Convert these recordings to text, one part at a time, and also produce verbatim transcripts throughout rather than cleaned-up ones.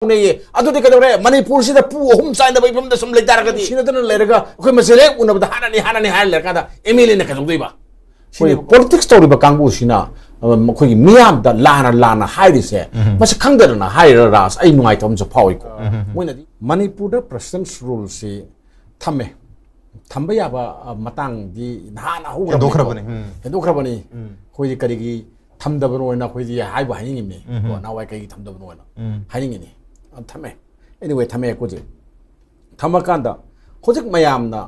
ꯇꯧꯅꯩꯌꯦ꯫ ꯑꯗꯨꯗꯤ ꯀꯩꯗꯧꯔꯦ? ꯃꯅꯤꯄꯨꯔꯁꯤꯗ ꯄꯨ ꯑꯍꯨꯝ ꯆꯥꯏꯅꯕ ꯏꯐꯝꯗ ꯁꯨꯝ ꯂꯩꯇꯥꯔꯒꯗꯤ, ꯁꯤꯅꯗꯅ ꯂꯩꯔꯒ ꯑꯩꯈꯣꯏ ꯃꯁꯦꯜ ꯍꯦꯛ ꯎꯅꯕꯗ ꯍꯥꯠꯅꯅꯤ, ꯍꯥꯠꯅꯅꯤ ꯍꯥꯏꯔ ꯂꯩꯔꯀꯥꯟꯗ ꯑꯦꯝ ꯑꯦꯜ ꯑꯦꯅ ꯀꯩꯗꯧꯗꯣꯏꯕ? ꯑꯩꯈꯣꯏ ꯁꯤꯅꯦꯕ꯫ ꯄꯣꯂꯤꯇꯤꯛꯁ ꯇꯧꯔꯤꯕ ꯀꯥꯡꯕꯨꯁꯤꯅ, ꯑ, ꯃꯈꯣꯏꯒꯤ ꯃꯤꯌꯥꯝꯗ ꯂꯥꯟꯅ ꯂꯥꯟꯅ ꯍꯥꯏꯔꯤꯁꯦ, ꯎꯝ꯫ ꯃꯁꯤ ꯈꯪꯗꯅ ꯍꯥꯏꯔꯤꯔꯥ, ꯔꯥꯖ? ꯑꯩ ꯅꯨꯡꯉꯥꯏꯇꯕ ꯑꯃꯁꯨ ꯐꯥꯎꯏꯀꯣ꯫ ꯎꯝ꯫ ꯃꯣꯏꯅꯗꯤ ꯃꯅꯤꯄꯨꯔꯗ ꯄ꯭ꯔꯦꯁꯤꯗꯦꯟꯁ ꯔꯨꯜꯁꯤ ꯊꯝꯃꯦ, ꯊꯝꯕ ꯌꯥꯕ, ꯑ, ꯃꯇꯥꯡꯗꯤ ꯅꯍꯥꯟꯅ ꯍꯧꯈ꯭ꯔꯕꯅꯤꯀꯣ꯫ ꯍꯦꯟꯗꯣꯛꯈ꯭ꯔꯕꯅꯤ꯫ ꯎꯝ꯫ ꯍꯦꯟꯗꯣꯛꯈ꯭ꯔꯕꯅꯤ꯫ ꯎꯝ꯫ ꯑꯩꯈꯣꯏꯗꯤ ꯀꯔꯤꯒꯤ ꯊꯝꯗꯕꯅꯣ ꯍꯥꯏꯅ ꯑꯩꯈꯣꯏꯗꯤ ꯍꯥꯏꯕ ꯍꯥꯏꯅꯤꯡꯉꯤꯕꯅꯤ꯫ ꯎꯝ꯫ ꯀꯣ, ꯅꯍꯥꯟꯋꯥꯏ ꯀꯩꯒꯤ ꯊꯝꯗꯕꯅꯣ ꯍꯥꯏꯅ ꯎꯝ꯫ ꯍꯥꯏꯅꯤꯡꯉꯤꯅꯤ꯫ ꯑ, ꯊꯝꯃꯦ꯫ Anyway, ꯊꯝꯃꯦ꯫ ꯑꯩꯈꯣꯏꯁꯦ ꯊꯝꯃꯀꯥꯟꯗ ꯍꯧꯖꯤꯛ ꯃꯌꯥꯝꯅ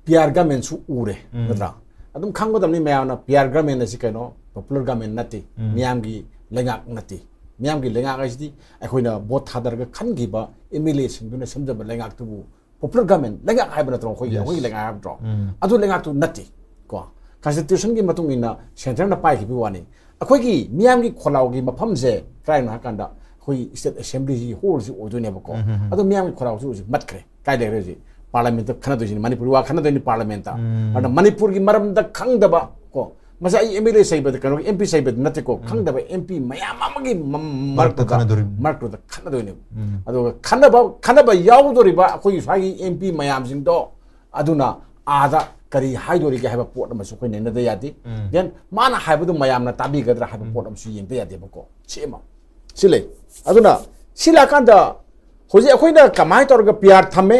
ꯄꯤ ꯑꯥꯔ ꯒꯃꯦꯟꯁꯨ ꯎꯔꯦ, ꯎꯝ꯫ ꯅꯠꯇ꯭ꯔꯥ? ꯑꯗꯨꯝ ꯈꯪꯒꯗꯕꯅꯤ ꯃꯌꯥꯝꯅ, ꯄꯤ ꯑꯥꯔ ꯒꯃꯦꯟ ꯑꯁꯤ ꯀꯩꯅꯣ, ꯄꯣꯄꯨꯂꯔ ꯒꯃꯦꯟ ꯅꯠꯇꯦ, ꯎꯝ꯫ ꯃꯤꯌꯥꯝꯒꯤ ꯂꯩꯉꯥꯛ ꯅꯠꯇꯦ꯫ ꯃꯤꯌꯥꯝꯒꯤ ꯂꯩꯉꯥꯛ ꯍꯥꯏꯁꯤꯗꯤ ꯑꯩꯈꯣꯏꯅ ꯚꯣꯠ ꯊꯥꯗꯔꯒ ꯈꯟꯈꯤꯕ ꯑꯦꯝ ꯑꯦꯜ ꯑꯦꯁꯤꯡꯗꯨꯅ ꯁꯦꯝꯖꯕ ꯂꯩꯉꯥꯛꯇꯨꯕꯨ ꯄꯣꯄꯨꯂꯔ ꯒꯃꯦꯟ, ꯂꯩꯉꯥꯛ ꯍꯥꯏꯕ ꯅꯠꯇ꯭ꯔꯣ ꯑꯩꯈꯣꯏꯒꯤ? Yes. ꯑꯩꯈꯣꯏꯒꯤ ꯂꯩꯉꯥꯛ ꯍꯥꯏꯕ ꯅꯠꯇ꯭ꯔꯣ? ꯎꯝ꯫ ꯑꯗꯨ ꯂꯩꯉꯥꯛꯇꯨ ꯅꯠꯇꯦ꯫ ꯀꯣ, ꯀꯟꯁꯇꯤꯇ꯭ꯌꯨꯁꯟꯒꯤ ꯃꯇꯨꯡ ꯏꯟꯅ ꯁꯦꯟꯇꯔꯅ ꯄꯥꯏꯈꯤꯕꯒꯤ ꯋꯥꯅꯤ꯫ ꯑꯩꯈꯣꯏꯒꯤ ꯃꯤꯌꯥꯝꯒꯤ ꯈꯣꯜꯂꯥꯎꯒꯤ ꯃꯐꯝꯁꯦ ꯀꯗꯥꯏꯅꯣ ꯍꯥꯏ ꯀꯥꯟꯗ, ꯑꯩꯈꯣꯏ ꯁ꯭ꯇꯦꯠ ꯑꯦꯁꯦꯝꯕ꯭ꯂꯤꯁꯤ ꯍꯣꯜꯁꯤ ꯑꯣꯏꯗꯣꯏꯅꯦꯕꯀꯣ꯫ ꯎꯝ, ꯎꯝ, ꯎꯝ꯫ ꯑꯗꯣ ꯃꯤꯌꯥꯝꯒꯤ ꯈꯣꯜꯂꯥꯎꯁꯤ ꯍꯧꯖꯤꯛ ꯃꯠꯈ꯭ꯔꯦ꯫ ꯀꯥꯏ ꯂꯩꯈ꯭ꯔꯦ ꯍꯧꯖꯤꯛ? ꯄꯥꯔꯂꯥꯃꯦꯟꯠꯇ ꯈꯟꯅꯗꯣꯏꯁꯤꯅꯤ, ꯃꯅꯤꯄꯨꯔꯒꯤ ꯋꯥ ꯈꯟꯅꯗꯣꯏꯅꯤ ꯄꯥꯔꯂꯥꯃꯦꯟꯠꯇ꯫ ꯎꯝ꯫ ꯑꯗꯨꯅ ꯃꯅꯤꯄꯨꯔꯒꯤ ꯃꯔꯝꯗ ꯈꯪꯗꯕ ꯀꯣ, ꯃꯁꯤ ꯑꯩ ꯑꯦꯝ ꯑꯦꯜ ꯑꯦ ꯆꯩꯕꯗ, ꯀꯩꯅꯣ, ꯑꯦꯝ ꯄꯤ ꯆꯩꯕꯗ ꯅꯠꯇꯦꯀꯣ, ꯎꯝ꯫ ꯈꯪꯗꯕ ꯑꯦꯝ ꯄꯤ ꯃꯌꯥꯝ ꯑꯃꯒꯤ ꯃ-, ꯃꯔꯛꯇ ꯃꯔꯛꯇꯨꯗ, ꯈꯟꯅꯗꯣꯔꯤꯕꯅꯤ꯫ ꯃꯔꯛꯇꯨꯗ ꯈꯟꯅꯗꯣꯏꯅꯦꯕ꯫ ꯎꯝ꯫ ꯑꯗꯨꯒ ꯈꯟꯅꯕ, ꯈꯟꯅꯕ ꯌꯥꯎꯗꯣꯔꯤꯕ ꯑꯩꯈꯣꯏꯒꯤ ꯁ꯭ꯋꯥꯏꯒꯤ ꯑꯦꯝ ꯄꯤ ꯃꯌꯥꯝꯁꯤꯡꯗꯣ, ꯑꯗꯨꯅ ꯑꯥꯗ ꯀꯔꯤ ꯍꯥꯏꯗꯣꯔꯤꯒꯦ ꯍꯥꯏꯕ ꯄꯣꯠ ꯑꯃꯁꯨ ꯑꯩꯈꯣꯏ ꯅꯩꯅꯗ ꯌꯥꯗꯦ꯫ ꯎꯝ꯫ Then ꯃꯥꯅ ꯍꯥꯏꯕꯗꯨ ꯃꯌꯥꯝꯅ ꯇꯥꯕꯤꯒꯗ꯭ꯔꯥ ꯍꯥꯏꯕ ꯎꯝ꯫ ꯄꯣꯠ ꯑꯃꯁꯨ ꯌꯦꯡꯗ ꯌꯥꯗꯦꯕꯀꯣ꯫ ꯁꯤ ꯑꯃ꯫ ꯁꯤ ꯂꯩ꯫ ꯑꯗꯨꯅ ꯁꯤ ꯂꯥꯛꯀꯥꯟꯗ ꯍꯧꯖꯤꯛ ꯑꯩꯈꯣꯏꯅ ꯀꯃꯥꯏꯅ ꯇꯧꯔꯒ ꯄꯤ ꯑꯥꯔ ꯊꯝꯃꯦ?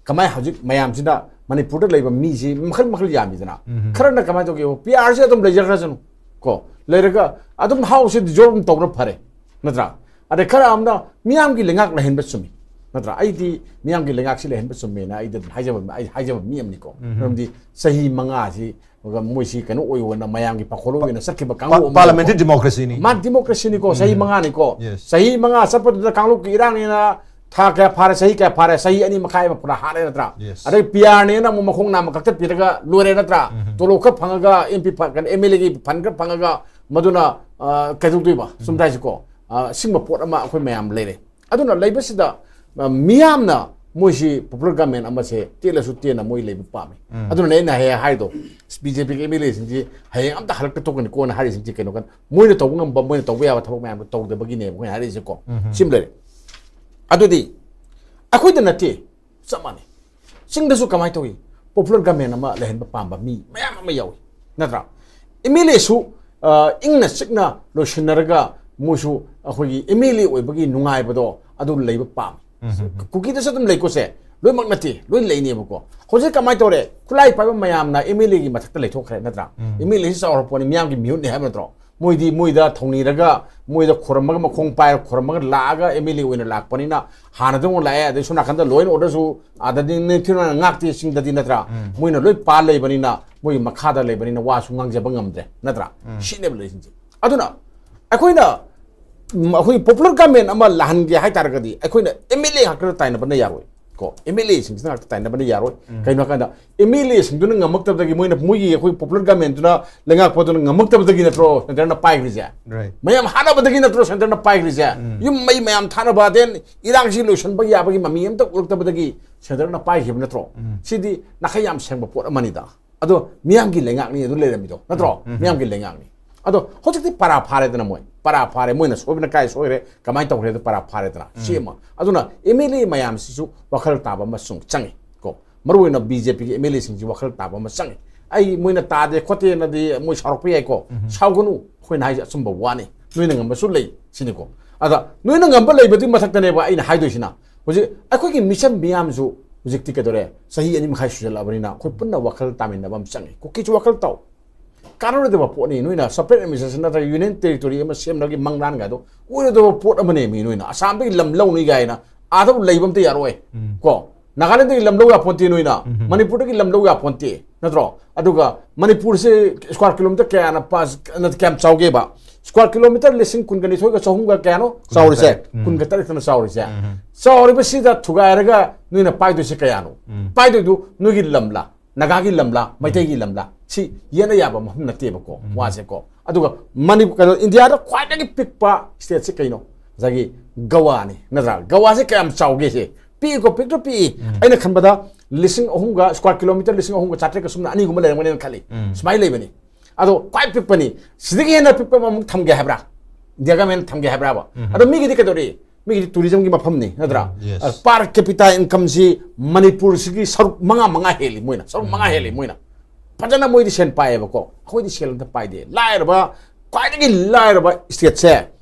ꯀꯃꯥꯏ ꯍꯧꯖꯤꯛ ꯃꯌꯥꯝꯁꯤꯅ ꯃꯅꯤꯄꯨꯔꯗ ꯂꯩꯕ ꯃꯤꯁꯤ ꯃꯈꯜ ꯃꯈꯜ ꯌꯥꯝꯃꯤꯗꯅ꯫ ꯎꯝ꯫ ꯈꯔꯅ ꯀꯃꯥꯏꯅ ꯇꯧꯒꯦ? ꯄꯤ ꯑꯥꯔꯁꯤ ꯑꯗꯨꯝ ꯂꯩꯖꯈ꯭ꯔꯁꯅꯨ ꯀꯣ꯫ ꯂꯩꯔꯒ ꯑꯗꯨꯝ ꯍꯥꯎꯁꯁꯤ ꯗꯤꯖꯣꯜꯕ ꯑꯗꯨꯝ ꯇꯧꯕꯅ ꯐꯔꯦ, ꯅꯠꯇ꯭ꯔꯥ? ꯑꯗꯩ ꯈꯔ ꯑꯃꯅ ꯃꯤꯌꯥꯝꯒꯤ ꯂꯩꯉꯥꯛ ꯂꯩꯍꯟꯕ ꯆꯨꯝꯃꯤ, ꯅꯠꯇ꯭ꯔꯥ? ꯑꯩꯗꯤ ꯃꯤꯌꯥꯝꯒꯤ ꯂꯩꯉꯥꯛꯁꯤ ꯂꯩꯍꯟꯕ ꯆꯨꯝꯃꯦꯅ ꯑꯩꯗꯤ ꯑꯗꯨꯝ ꯍꯥꯏꯖꯕ, ꯑꯩ ꯍꯥꯏꯖꯕ ꯃꯤ ꯑꯃꯅꯤꯀꯣ꯫ ꯎꯝ꯫ ꯃꯔꯝꯗꯤ ꯆꯍꯤ ꯃꯉꯥꯁꯤ ꯑꯗꯨꯒ ꯃꯣꯏꯁꯤ ꯀꯩꯅꯣ ꯑꯣꯏꯌꯣꯅ ꯃꯌꯥꯝꯒꯤ ꯄꯥꯈꯣꯜꯂꯣꯏ ꯑꯣꯏꯅ ꯆꯠꯈꯤꯕ ꯀꯥꯡꯕꯨ ꯄꯥ-, ꯑꯃꯅꯤꯀꯣ꯫ Parliamentary democracyꯅꯤ꯫ ꯃꯥ democracyꯅꯤꯀꯣ, ꯆꯍꯤ ꯎꯝ꯫ ꯃꯉꯥꯅꯤꯀꯣ꯫ Yes꯫ ꯆꯍꯤ ꯃꯉꯥ ꯆꯠꯄꯗꯨꯗ ꯀꯥꯡꯂꯨꯞꯀꯤ ꯏꯔꯥꯡꯅꯦꯅ ꯊꯥ ꯀꯌꯥ ꯐꯥꯔꯦ, ꯆꯍꯤ ꯀꯌꯥ ꯐꯥꯔꯦ, ꯆꯍꯤ ꯑꯅꯤ ꯃꯈꯥꯏ ꯑꯃ ꯄꯨꯔꯥ ꯍꯥꯠꯂꯦ ꯅꯠꯇ꯭ꯔꯥ? Yes꯫ ꯑꯗꯩ ꯄꯤ ꯑꯥꯔꯅꯦꯅ ꯑꯃꯨꯛ ꯃꯈꯣꯡ ꯅꯥꯝꯃ ꯀꯛꯊꯠꯄꯤꯔꯒ ꯂꯣꯏꯔꯦ ꯅꯠꯇ꯭ꯔꯥ? ꯎꯝ꯫ ꯇꯣꯂꯣꯞ ꯈꯔ ꯐꯪꯉꯒ, ꯑꯦꯝ ꯄꯤ ꯐ-, ꯀꯩꯅꯣ, ꯑꯦꯝ ꯑꯦꯜ ꯑꯦꯒꯤ ꯐꯟ ꯈꯔ ꯐꯪꯉꯒ ꯃꯗꯨꯅ, ꯑ, ꯀꯩꯗꯧꯗꯣꯏꯕ? ꯎꯝ꯫ ꯆꯨꯝꯗ꯭ꯔꯥ ꯍꯥꯏꯁꯤꯀꯣ? ꯑ, ꯁꯤꯒꯨꯝꯕ ꯄꯣꯠ ꯑꯃ ꯑꯩꯈꯣꯏ ꯃꯌꯥꯝ ꯂꯩꯔꯦ꯫ ꯑꯗꯨꯅ ꯂꯩꯕꯁꯤꯗ, ꯑ, ꯃꯤꯌꯥꯝꯅ ꯃꯣꯏꯁꯤ popular government ꯑꯃꯁꯦ ꯇꯦꯜꯂꯁꯨ ꯇꯦꯟꯅ ꯃꯣꯏ ꯂꯩꯕ ꯄꯥꯝꯃꯤ꯫ ꯎꯝ꯫ ꯑꯗꯨꯅꯅꯦ ꯑꯩꯅ ꯍꯌꯦꯡ ꯍꯥꯏꯗꯣ, ꯕꯤ ꯖꯦ ꯄꯤꯒꯤ ꯑꯦꯝ ꯑꯦꯜ ꯑꯦꯁꯤꯡꯁꯤ ꯍꯌꯦꯡ ꯑꯝꯇ ꯍꯜꯂꯛꯇ ꯊꯣꯛꯀꯅꯤꯀꯣꯅ ꯍꯥꯏꯔꯤꯁꯤꯡꯁꯤ ꯀꯩꯅꯣ ꯀꯥꯟ, ꯃꯣꯏꯅ ꯇꯧꯕ ꯉꯝꯕ, ꯃꯣꯏꯅ ꯇꯧꯕ ꯌꯥꯕ ꯊꯕꯛ ꯃꯌꯥꯝꯗꯣ ꯇꯧꯗꯕꯒꯤꯅꯦꯕ ꯑꯩꯈꯣꯏꯅ ꯍꯥꯏꯔꯛꯏꯁꯦꯀꯣ꯫ ꯎꯝ꯫ ꯁꯤꯃ ꯂꯩꯔꯦ꯫ ꯑꯗꯨꯗꯤ ꯑꯩꯈꯣꯏꯗ ꯅꯠꯇꯦ, ꯆꯞ ꯃꯥꯟꯅꯩ꯫ ꯆꯤꯡꯗꯁꯨ ꯀꯃꯥꯏꯅ ꯇꯧꯏ? ꯄꯣꯄꯨꯂꯔ ꯒꯃꯦꯟ ꯑꯃ ꯂꯩꯍꯟꯕ ꯄꯥꯝꯕ ꯃꯤ ꯃꯌꯥꯝ ꯑꯃ ꯌꯥꯎꯏ, ꯅꯠꯇ꯭ꯔꯥ? ꯑꯦꯝ ꯑꯦꯜ ꯑꯦꯁꯨ ꯏꯪꯅ ꯆꯤꯛꯅ ꯂꯣꯏꯁꯤꯟꯅꯔꯒ ꯃꯣꯏꯁꯨ ꯑꯩꯈꯣꯏꯒꯤ ꯑꯦꯝ ꯑꯦꯜ ꯑꯦ ꯑꯣꯏꯕꯒꯤ ꯅꯨꯡꯉꯥꯏꯕꯗꯣ ꯑꯗꯨ ꯂꯩꯕ ꯄꯥꯝꯃꯤ꯫ ꯀꯨꯀꯤꯗꯁꯨ ꯑꯗꯨꯝ ꯂꯩꯀꯣꯁꯦ, ꯂꯣꯏꯅꯃꯛ ꯅꯠꯇꯦ, ꯂꯣꯏ ꯂꯩꯅꯦꯕꯀꯣ꯫ ꯍꯧꯖꯤꯛ ꯀꯃꯥꯏꯅ ꯇꯧꯔꯦ? ꯈꯨꯠꯂꯥꯏ ꯄꯥꯏꯕ ꯃꯌꯥꯝꯅ ꯑꯦꯝ ꯑꯦꯜ ꯑꯦꯒꯤ ꯃꯊꯛꯇ ꯂꯩꯊꯣꯛꯈ꯭ꯔꯦ, ꯅꯠꯇ꯭ꯔꯥ? ꯑꯦꯝ ꯑꯦꯜ ꯑꯦꯁꯤ ꯆꯥꯎꯔꯄꯣꯠꯅꯤ, ꯃꯤꯌꯥꯝꯒꯤ ꯃꯤꯍꯨꯠꯅꯤ ꯍꯥꯏꯕ ꯅꯠꯇ꯭ꯔꯣ? ꯃꯣꯏꯗꯤ ꯃꯣꯏꯗ ꯊꯧꯅꯤꯔꯒ, ꯃꯣꯏꯗ ꯈꯨꯔꯝꯃꯒ, ꯃꯈꯣꯡ ꯄꯥꯏꯔ ꯈꯨꯔꯝꯃꯒ ꯂꯥꯛꯑꯒ ꯑꯦꯝ ꯑꯦꯜ ꯑꯦ ꯑꯣꯏꯅ ꯂꯥꯛꯄꯅꯤꯅ ꯍꯥꯟꯅꯗꯧꯅ ꯂꯥꯛꯑꯦ꯫ ꯑꯗꯩ ꯁꯣꯝ ꯅꯥꯀꯟꯗ ꯂꯣꯏꯅ ꯑꯣꯔꯗꯔꯁꯨ ꯑꯥꯗꯗꯤ ꯅꯤꯡꯊꯤꯅ ꯉꯥꯛꯇꯦ, ꯆꯤꯡꯗꯗꯤ, ꯅꯠꯇ꯭ꯔꯥ? ꯃꯣꯏꯅ ꯂꯣꯏ ꯄꯥꯜ ꯂꯩꯕꯅꯤꯅ, ꯃꯣꯏꯒꯤ ꯃꯈꯥꯗ ꯂꯩꯕꯅꯤꯅ ꯋꯥꯁꯨ ꯉꯥꯡꯖꯕ ꯉꯝꯗ꯭ꯔꯦ, ꯅꯠꯇ꯭ꯔꯥ? ꯁꯤꯅꯦꯕ ꯂꯩꯔꯤꯁꯤꯡꯁꯦ꯫ ꯑꯗꯨꯅ ꯑꯩꯈꯣꯏꯅ, ꯎꯝ, ꯑꯩꯈꯣꯏ ꯄꯣꯄꯨꯂꯔ ꯒꯃꯦꯟ ꯑꯃ ꯂꯥꯛꯍꯟꯒꯦ ꯍꯥꯏꯇꯥꯔꯒꯗꯤ ꯑꯩꯈꯣꯏꯅ ꯑꯦꯝ ꯑꯦꯜ ꯑꯦ ꯈꯛꯇꯗ ꯇꯥꯏꯅꯕꯅ ꯌꯥꯔꯣꯏ꯫ ꯀꯣ, ꯑꯦꯝ ꯑꯦꯜ ꯑꯦꯁꯤꯡꯁꯤꯅ ꯉꯥꯛꯇ ꯇꯥꯏꯅꯕꯅ ꯌꯥꯔꯣꯏ꯫ ꯀꯩꯅꯣ ꯍꯥꯏꯀꯥꯟꯗ, ꯑꯦꯝ ꯑꯦꯜ ꯑꯦꯁꯤꯡꯗꯨꯅ ꯉꯝꯃꯛꯇꯕꯗꯒꯤ, ꯃꯣꯏꯅ, ꯃꯣꯏꯒꯤ ꯑꯩꯈꯣꯏ ꯄꯣꯄꯨꯂꯔ ꯒꯃꯦꯟꯗꯨꯅ ꯂꯩꯉꯥꯛꯄꯗꯨꯅ ꯉꯝꯃꯛꯇꯕꯗꯒꯤ ꯅꯠꯇ꯭ꯔꯣ ꯁꯦꯟꯇꯔꯅ ꯄꯥꯏꯈ꯭ꯔꯤꯁꯦ? Right. ꯃꯌꯥꯝ ꯍꯥꯠꯅꯕꯗꯒꯤ ꯅꯠꯇ꯭ꯔꯣ ꯁꯦꯟꯇꯔꯅ ꯄꯥꯏꯈ꯭ꯔꯤꯁꯦ? ꯌꯨꯝ ꯃꯩ ꯃꯌꯥꯝ ꯊꯥꯅꯕ, ꯑꯗꯦꯟ ꯏꯔꯥꯡꯁꯤ ꯂꯣꯏꯁꯤꯟꯕ ꯌꯥꯕꯒꯤ ꯃꯃꯤ ꯑꯝꯇ ꯎꯔꯛꯇꯕꯗꯒꯤ ꯁꯦꯟꯇꯔꯅ ꯄꯥꯏꯈꯤꯕ ꯅꯠꯇ꯭ꯔꯣ? ꯁꯤꯗꯤ ꯅꯥꯈꯩ ꯌꯥꯝ ꯁꯦꯡꯕ ꯄꯣꯠ ꯑꯃꯅꯤꯗ꯫ ꯑꯗꯣ ꯃꯤꯌꯥꯝꯒꯤ ꯂꯩꯉꯥꯛꯅꯤ ꯑꯗꯨ ꯂꯩꯔꯝꯃꯤꯗꯣ, ꯅꯠꯇ꯭ꯔꯣ? ꯃꯤꯌꯥꯝꯒꯤ ꯂꯩꯉꯥꯛꯅꯤ꯫ ꯑꯗꯣ ꯍꯧꯖꯤꯛꯇꯤ ꯄꯔꯥ ꯐꯥꯔꯦꯗꯅ, ꯃꯣꯏ ꯄꯔꯥ ꯐꯥꯔꯦ, ꯃꯣꯏꯅ ꯁꯣꯏꯕꯅ ꯀꯥꯏ ꯁꯣꯏꯔꯦ, ꯀꯃꯥꯏꯅ ꯇꯧꯈ꯭ꯔꯦ, ꯑꯗꯨ ꯄꯔꯥ ꯐꯥꯔꯦꯗꯅ꯫ ꯁꯤ ꯑꯃ꯫ ꯑꯗꯨꯅ ꯑꯦꯝ ꯑꯦꯜ ꯑꯦ ꯃꯌꯥꯝꯁꯤꯁꯨ ꯋꯥꯈꯜ ꯇꯥꯕ ꯑꯃꯁꯨ ꯆꯪꯉꯤ ꯀꯣ꯫ ꯃꯔꯨꯑꯣꯏꯅ ꯕꯤ ꯖꯦ ꯄꯤꯒꯤ ꯑꯦꯝ ꯑꯦꯜ ꯑꯦꯁꯤꯡꯁꯤ ꯋꯥꯈꯜ ꯇꯥꯕ ꯑꯃ ꯆꯪꯉꯤ꯫ ꯑꯩ ꯃꯣꯏꯅ ꯇꯥꯗꯦ ꯈꯣꯠꯇꯦꯅꯗꯤ ꯃꯣꯏ ꯁꯥꯎꯔꯛꯄ ꯌꯥꯏꯀꯣ꯫ ꯁꯥꯎꯒꯅꯨ, ꯑꯩꯈꯣꯏꯅ ꯍꯥꯏꯁꯦ ꯑꯆꯨꯝꯕ ꯋꯥꯅꯤ꯫ ꯅꯣꯏꯅ ꯉꯝꯕꯁꯨ ꯂꯩ ꯁꯤꯅꯤꯀꯣ꯫ ꯑꯗ ꯅꯣꯏꯅ ꯉꯝꯕ ꯂꯩꯕꯗꯨꯒꯤ ꯃꯊꯛꯇꯅꯦꯕ ꯑꯩꯅ ꯍꯥꯏꯗꯣꯏꯁꯤꯅ꯫ ꯍꯧꯖꯤꯛ ꯑꯩꯈꯣꯏꯒꯤ ꯃꯤꯆꯝ ꯃꯤꯌꯥꯝꯁꯨ ꯍꯧꯖꯤꯛꯇꯤ ꯀꯩꯗꯧꯔꯦ? ꯆꯍꯤ ꯑꯅꯤ ꯃꯈꯥꯏ ꯁꯨꯖꯜꯂꯛꯑꯕꯅꯤꯅ ꯑꯩꯈꯣꯏ ꯄꯨꯟꯅ ꯋꯥꯈꯜ ꯇꯥꯃꯤꯟꯅꯕ ꯑꯃ ꯆꯪꯉꯤ꯫ ꯀꯨꯀꯤꯁꯨ ꯋꯥꯈꯜ ꯇꯥꯎ꯫ ꯀꯥꯟꯅꯔꯣꯏꯗꯕ ꯄꯣꯠꯅꯤ꯫ ꯅꯣꯏꯅ separate administration ꯅꯠꯇ꯭ꯔꯒ union territory ꯑꯃ ꯁꯦꯝꯅꯕꯒꯤ ꯃꯪꯂꯥꯟꯒꯗꯣ ꯑꯣꯏꯔꯣꯏꯗꯕ ꯄꯣꯠ ꯑꯃꯅꯦ꯫ ꯃꯤ ꯅꯣꯏꯅ ꯑꯁꯥꯝꯗꯒꯤ ꯂꯝ ꯂꯧꯅꯤ ꯀꯥꯏꯅ ꯑꯥꯗ ꯂꯩꯕ ꯑꯝꯇ ꯌꯥꯔꯣꯏ꯫ ꯀꯣ, ꯅꯥꯒꯥꯂꯦꯟꯗꯒꯤ ꯂꯝ ꯂꯧ ꯌꯥꯄꯣꯟꯇꯦ ꯅꯣꯏꯅ꯫ ꯃꯅꯤꯄꯨꯔꯗꯒꯤ ꯂꯝ ꯂꯧ ꯌꯥꯄꯣꯟꯇꯦ, ꯅꯠꯇ꯭ꯔꯣ? ꯑꯗꯨꯒ ꯃꯅꯤꯄꯨꯔꯁꯦ square kilometre ꯀꯌꯥꯅ ꯄꯥ-, ꯅꯠꯇꯦ, ꯀꯌꯥꯝ ꯆꯥꯎꯒꯦꯕ? Square kilometre ꯂꯤꯁꯤꯡ ꯀꯨꯟꯒ ꯅꯤꯊꯣꯏꯒ ꯆꯍꯨꯝꯒ ꯀꯌꯥꯅꯣ ꯆꯥꯎꯔꯤꯁꯦ? ꯎꯝ꯫ ꯀꯨꯟꯒ ꯇꯔꯦꯠꯇꯅ ꯆꯥꯎꯔꯤꯁꯦ꯫ ꯆꯥꯎꯔꯤꯕꯁꯤꯗ ꯊꯨꯒꯥꯏꯔꯒ ꯅꯣꯏꯅ ꯄꯥꯏꯗꯣꯏꯁꯦ ꯀꯌꯥꯅꯣ? ꯄꯥꯏꯗꯣꯏꯗꯨ ꯅꯣꯏꯒꯤ ꯂꯝꯂꯥ, ꯅꯥꯒꯥꯒꯤ ꯂꯝꯂꯥ, ꯃꯩꯇꯩꯒꯤ ꯂꯝꯂꯥ? ꯁꯤ ꯌꯦꯠꯅ ꯌꯥꯕ ꯃꯐꯝ ꯅꯠꯇꯦꯕꯀꯣ, ꯋꯥꯁꯦꯀꯣ꯫ ꯑꯗꯨꯒ ꯃꯅꯤ-, ꯀꯩꯅꯣ, ꯏꯟꯗꯤꯌꯥꯗ ꯈ꯭ꯋꯥꯏꯗꯒꯤ ꯄꯤꯛꯄ stateꯁꯦ ꯀꯩꯅꯣ? ꯉꯁꯥꯏꯒꯤ ꯒꯋꯥꯅꯤ, ꯅꯠꯇ꯭ꯔꯥ? ꯒꯋꯥꯁꯦ ꯀꯌꯥꯝ ꯆꯥꯎꯒꯦ ꯁꯦ? ꯄꯤꯛꯏꯀꯣ, ꯄꯤꯛꯇ꯭ꯔꯣ? ꯄꯤꯛꯏ꯫ ꯑꯩꯅ ꯈꯟꯕꯗ ꯂꯤꯁꯤꯡ ꯑꯍꯨꯝꯒ, square kilometre ꯂꯤꯁꯤꯡ ꯑꯍꯨꯝꯒ ꯆꯥꯇ꯭ꯔꯦꯠꯀ ꯁꯨꯝꯅ ꯑꯅꯤꯒꯨꯝꯕ ꯂꯩꯔꯝꯒꯅꯤꯅ ꯈꯜꯂꯤ꯫ ꯁꯨꯃꯥꯏꯅ ꯂꯩꯕꯅꯤ꯫ ꯑꯗꯣ ꯈ꯭ꯋꯥꯏ ꯄꯤꯛꯄꯅꯤ꯫ ꯁꯤꯗꯒꯤ ꯍꯦꯟꯅ ꯄꯤꯛꯄ ꯑꯃꯨꯛ ꯊꯝꯒꯦ ꯍꯥꯏꯕ꯭ꯔꯥ? ꯏꯟꯗꯤꯌꯥ ꯒꯃꯦꯟ ꯊꯝꯒꯦ ꯍꯥꯏꯕ꯭ꯔꯥꯕ? ꯑꯗꯣ ꯃꯤꯒꯤꯗꯤ ꯀꯩꯗꯧꯔꯤ? ꯃꯤꯒꯤꯗꯤ ꯇꯨꯔꯤꯖꯝꯒꯤ ꯃꯐꯝꯅꯤ ꯅꯠꯇ꯭ꯔꯥ? Yes. ꯄꯥꯔ ꯀꯦꯄꯤꯇꯥ ꯏꯟꯀꯝꯁꯤ ꯃꯅꯤꯄꯨꯔꯁꯤꯒꯤ ꯁꯔꯨꯛ ꯃꯉꯥ ꯃꯉꯥ ꯍꯦꯜꯂꯤ ꯃꯣꯏꯅ, ꯁꯔꯨꯛ ꯃꯉꯥ ꯍꯦꯜꯂꯤ ꯃꯣꯏꯅ꯫ ꯐꯖꯅ ꯃꯣꯏꯗꯤ ꯁꯦꯜ ꯄꯥꯏꯌꯦꯕꯀꯣ, ꯑꯩꯈꯣꯏꯗꯤ ꯁꯦꯜ ꯑꯝꯇ ꯄꯥꯏꯗꯦ꯫ ꯂꯥꯏꯔꯕ, ꯈ꯭ꯋꯥꯏꯗꯒꯤ ꯂꯥꯏꯔꯕ ꯁ꯭ꯇꯦꯠꯁꯦ,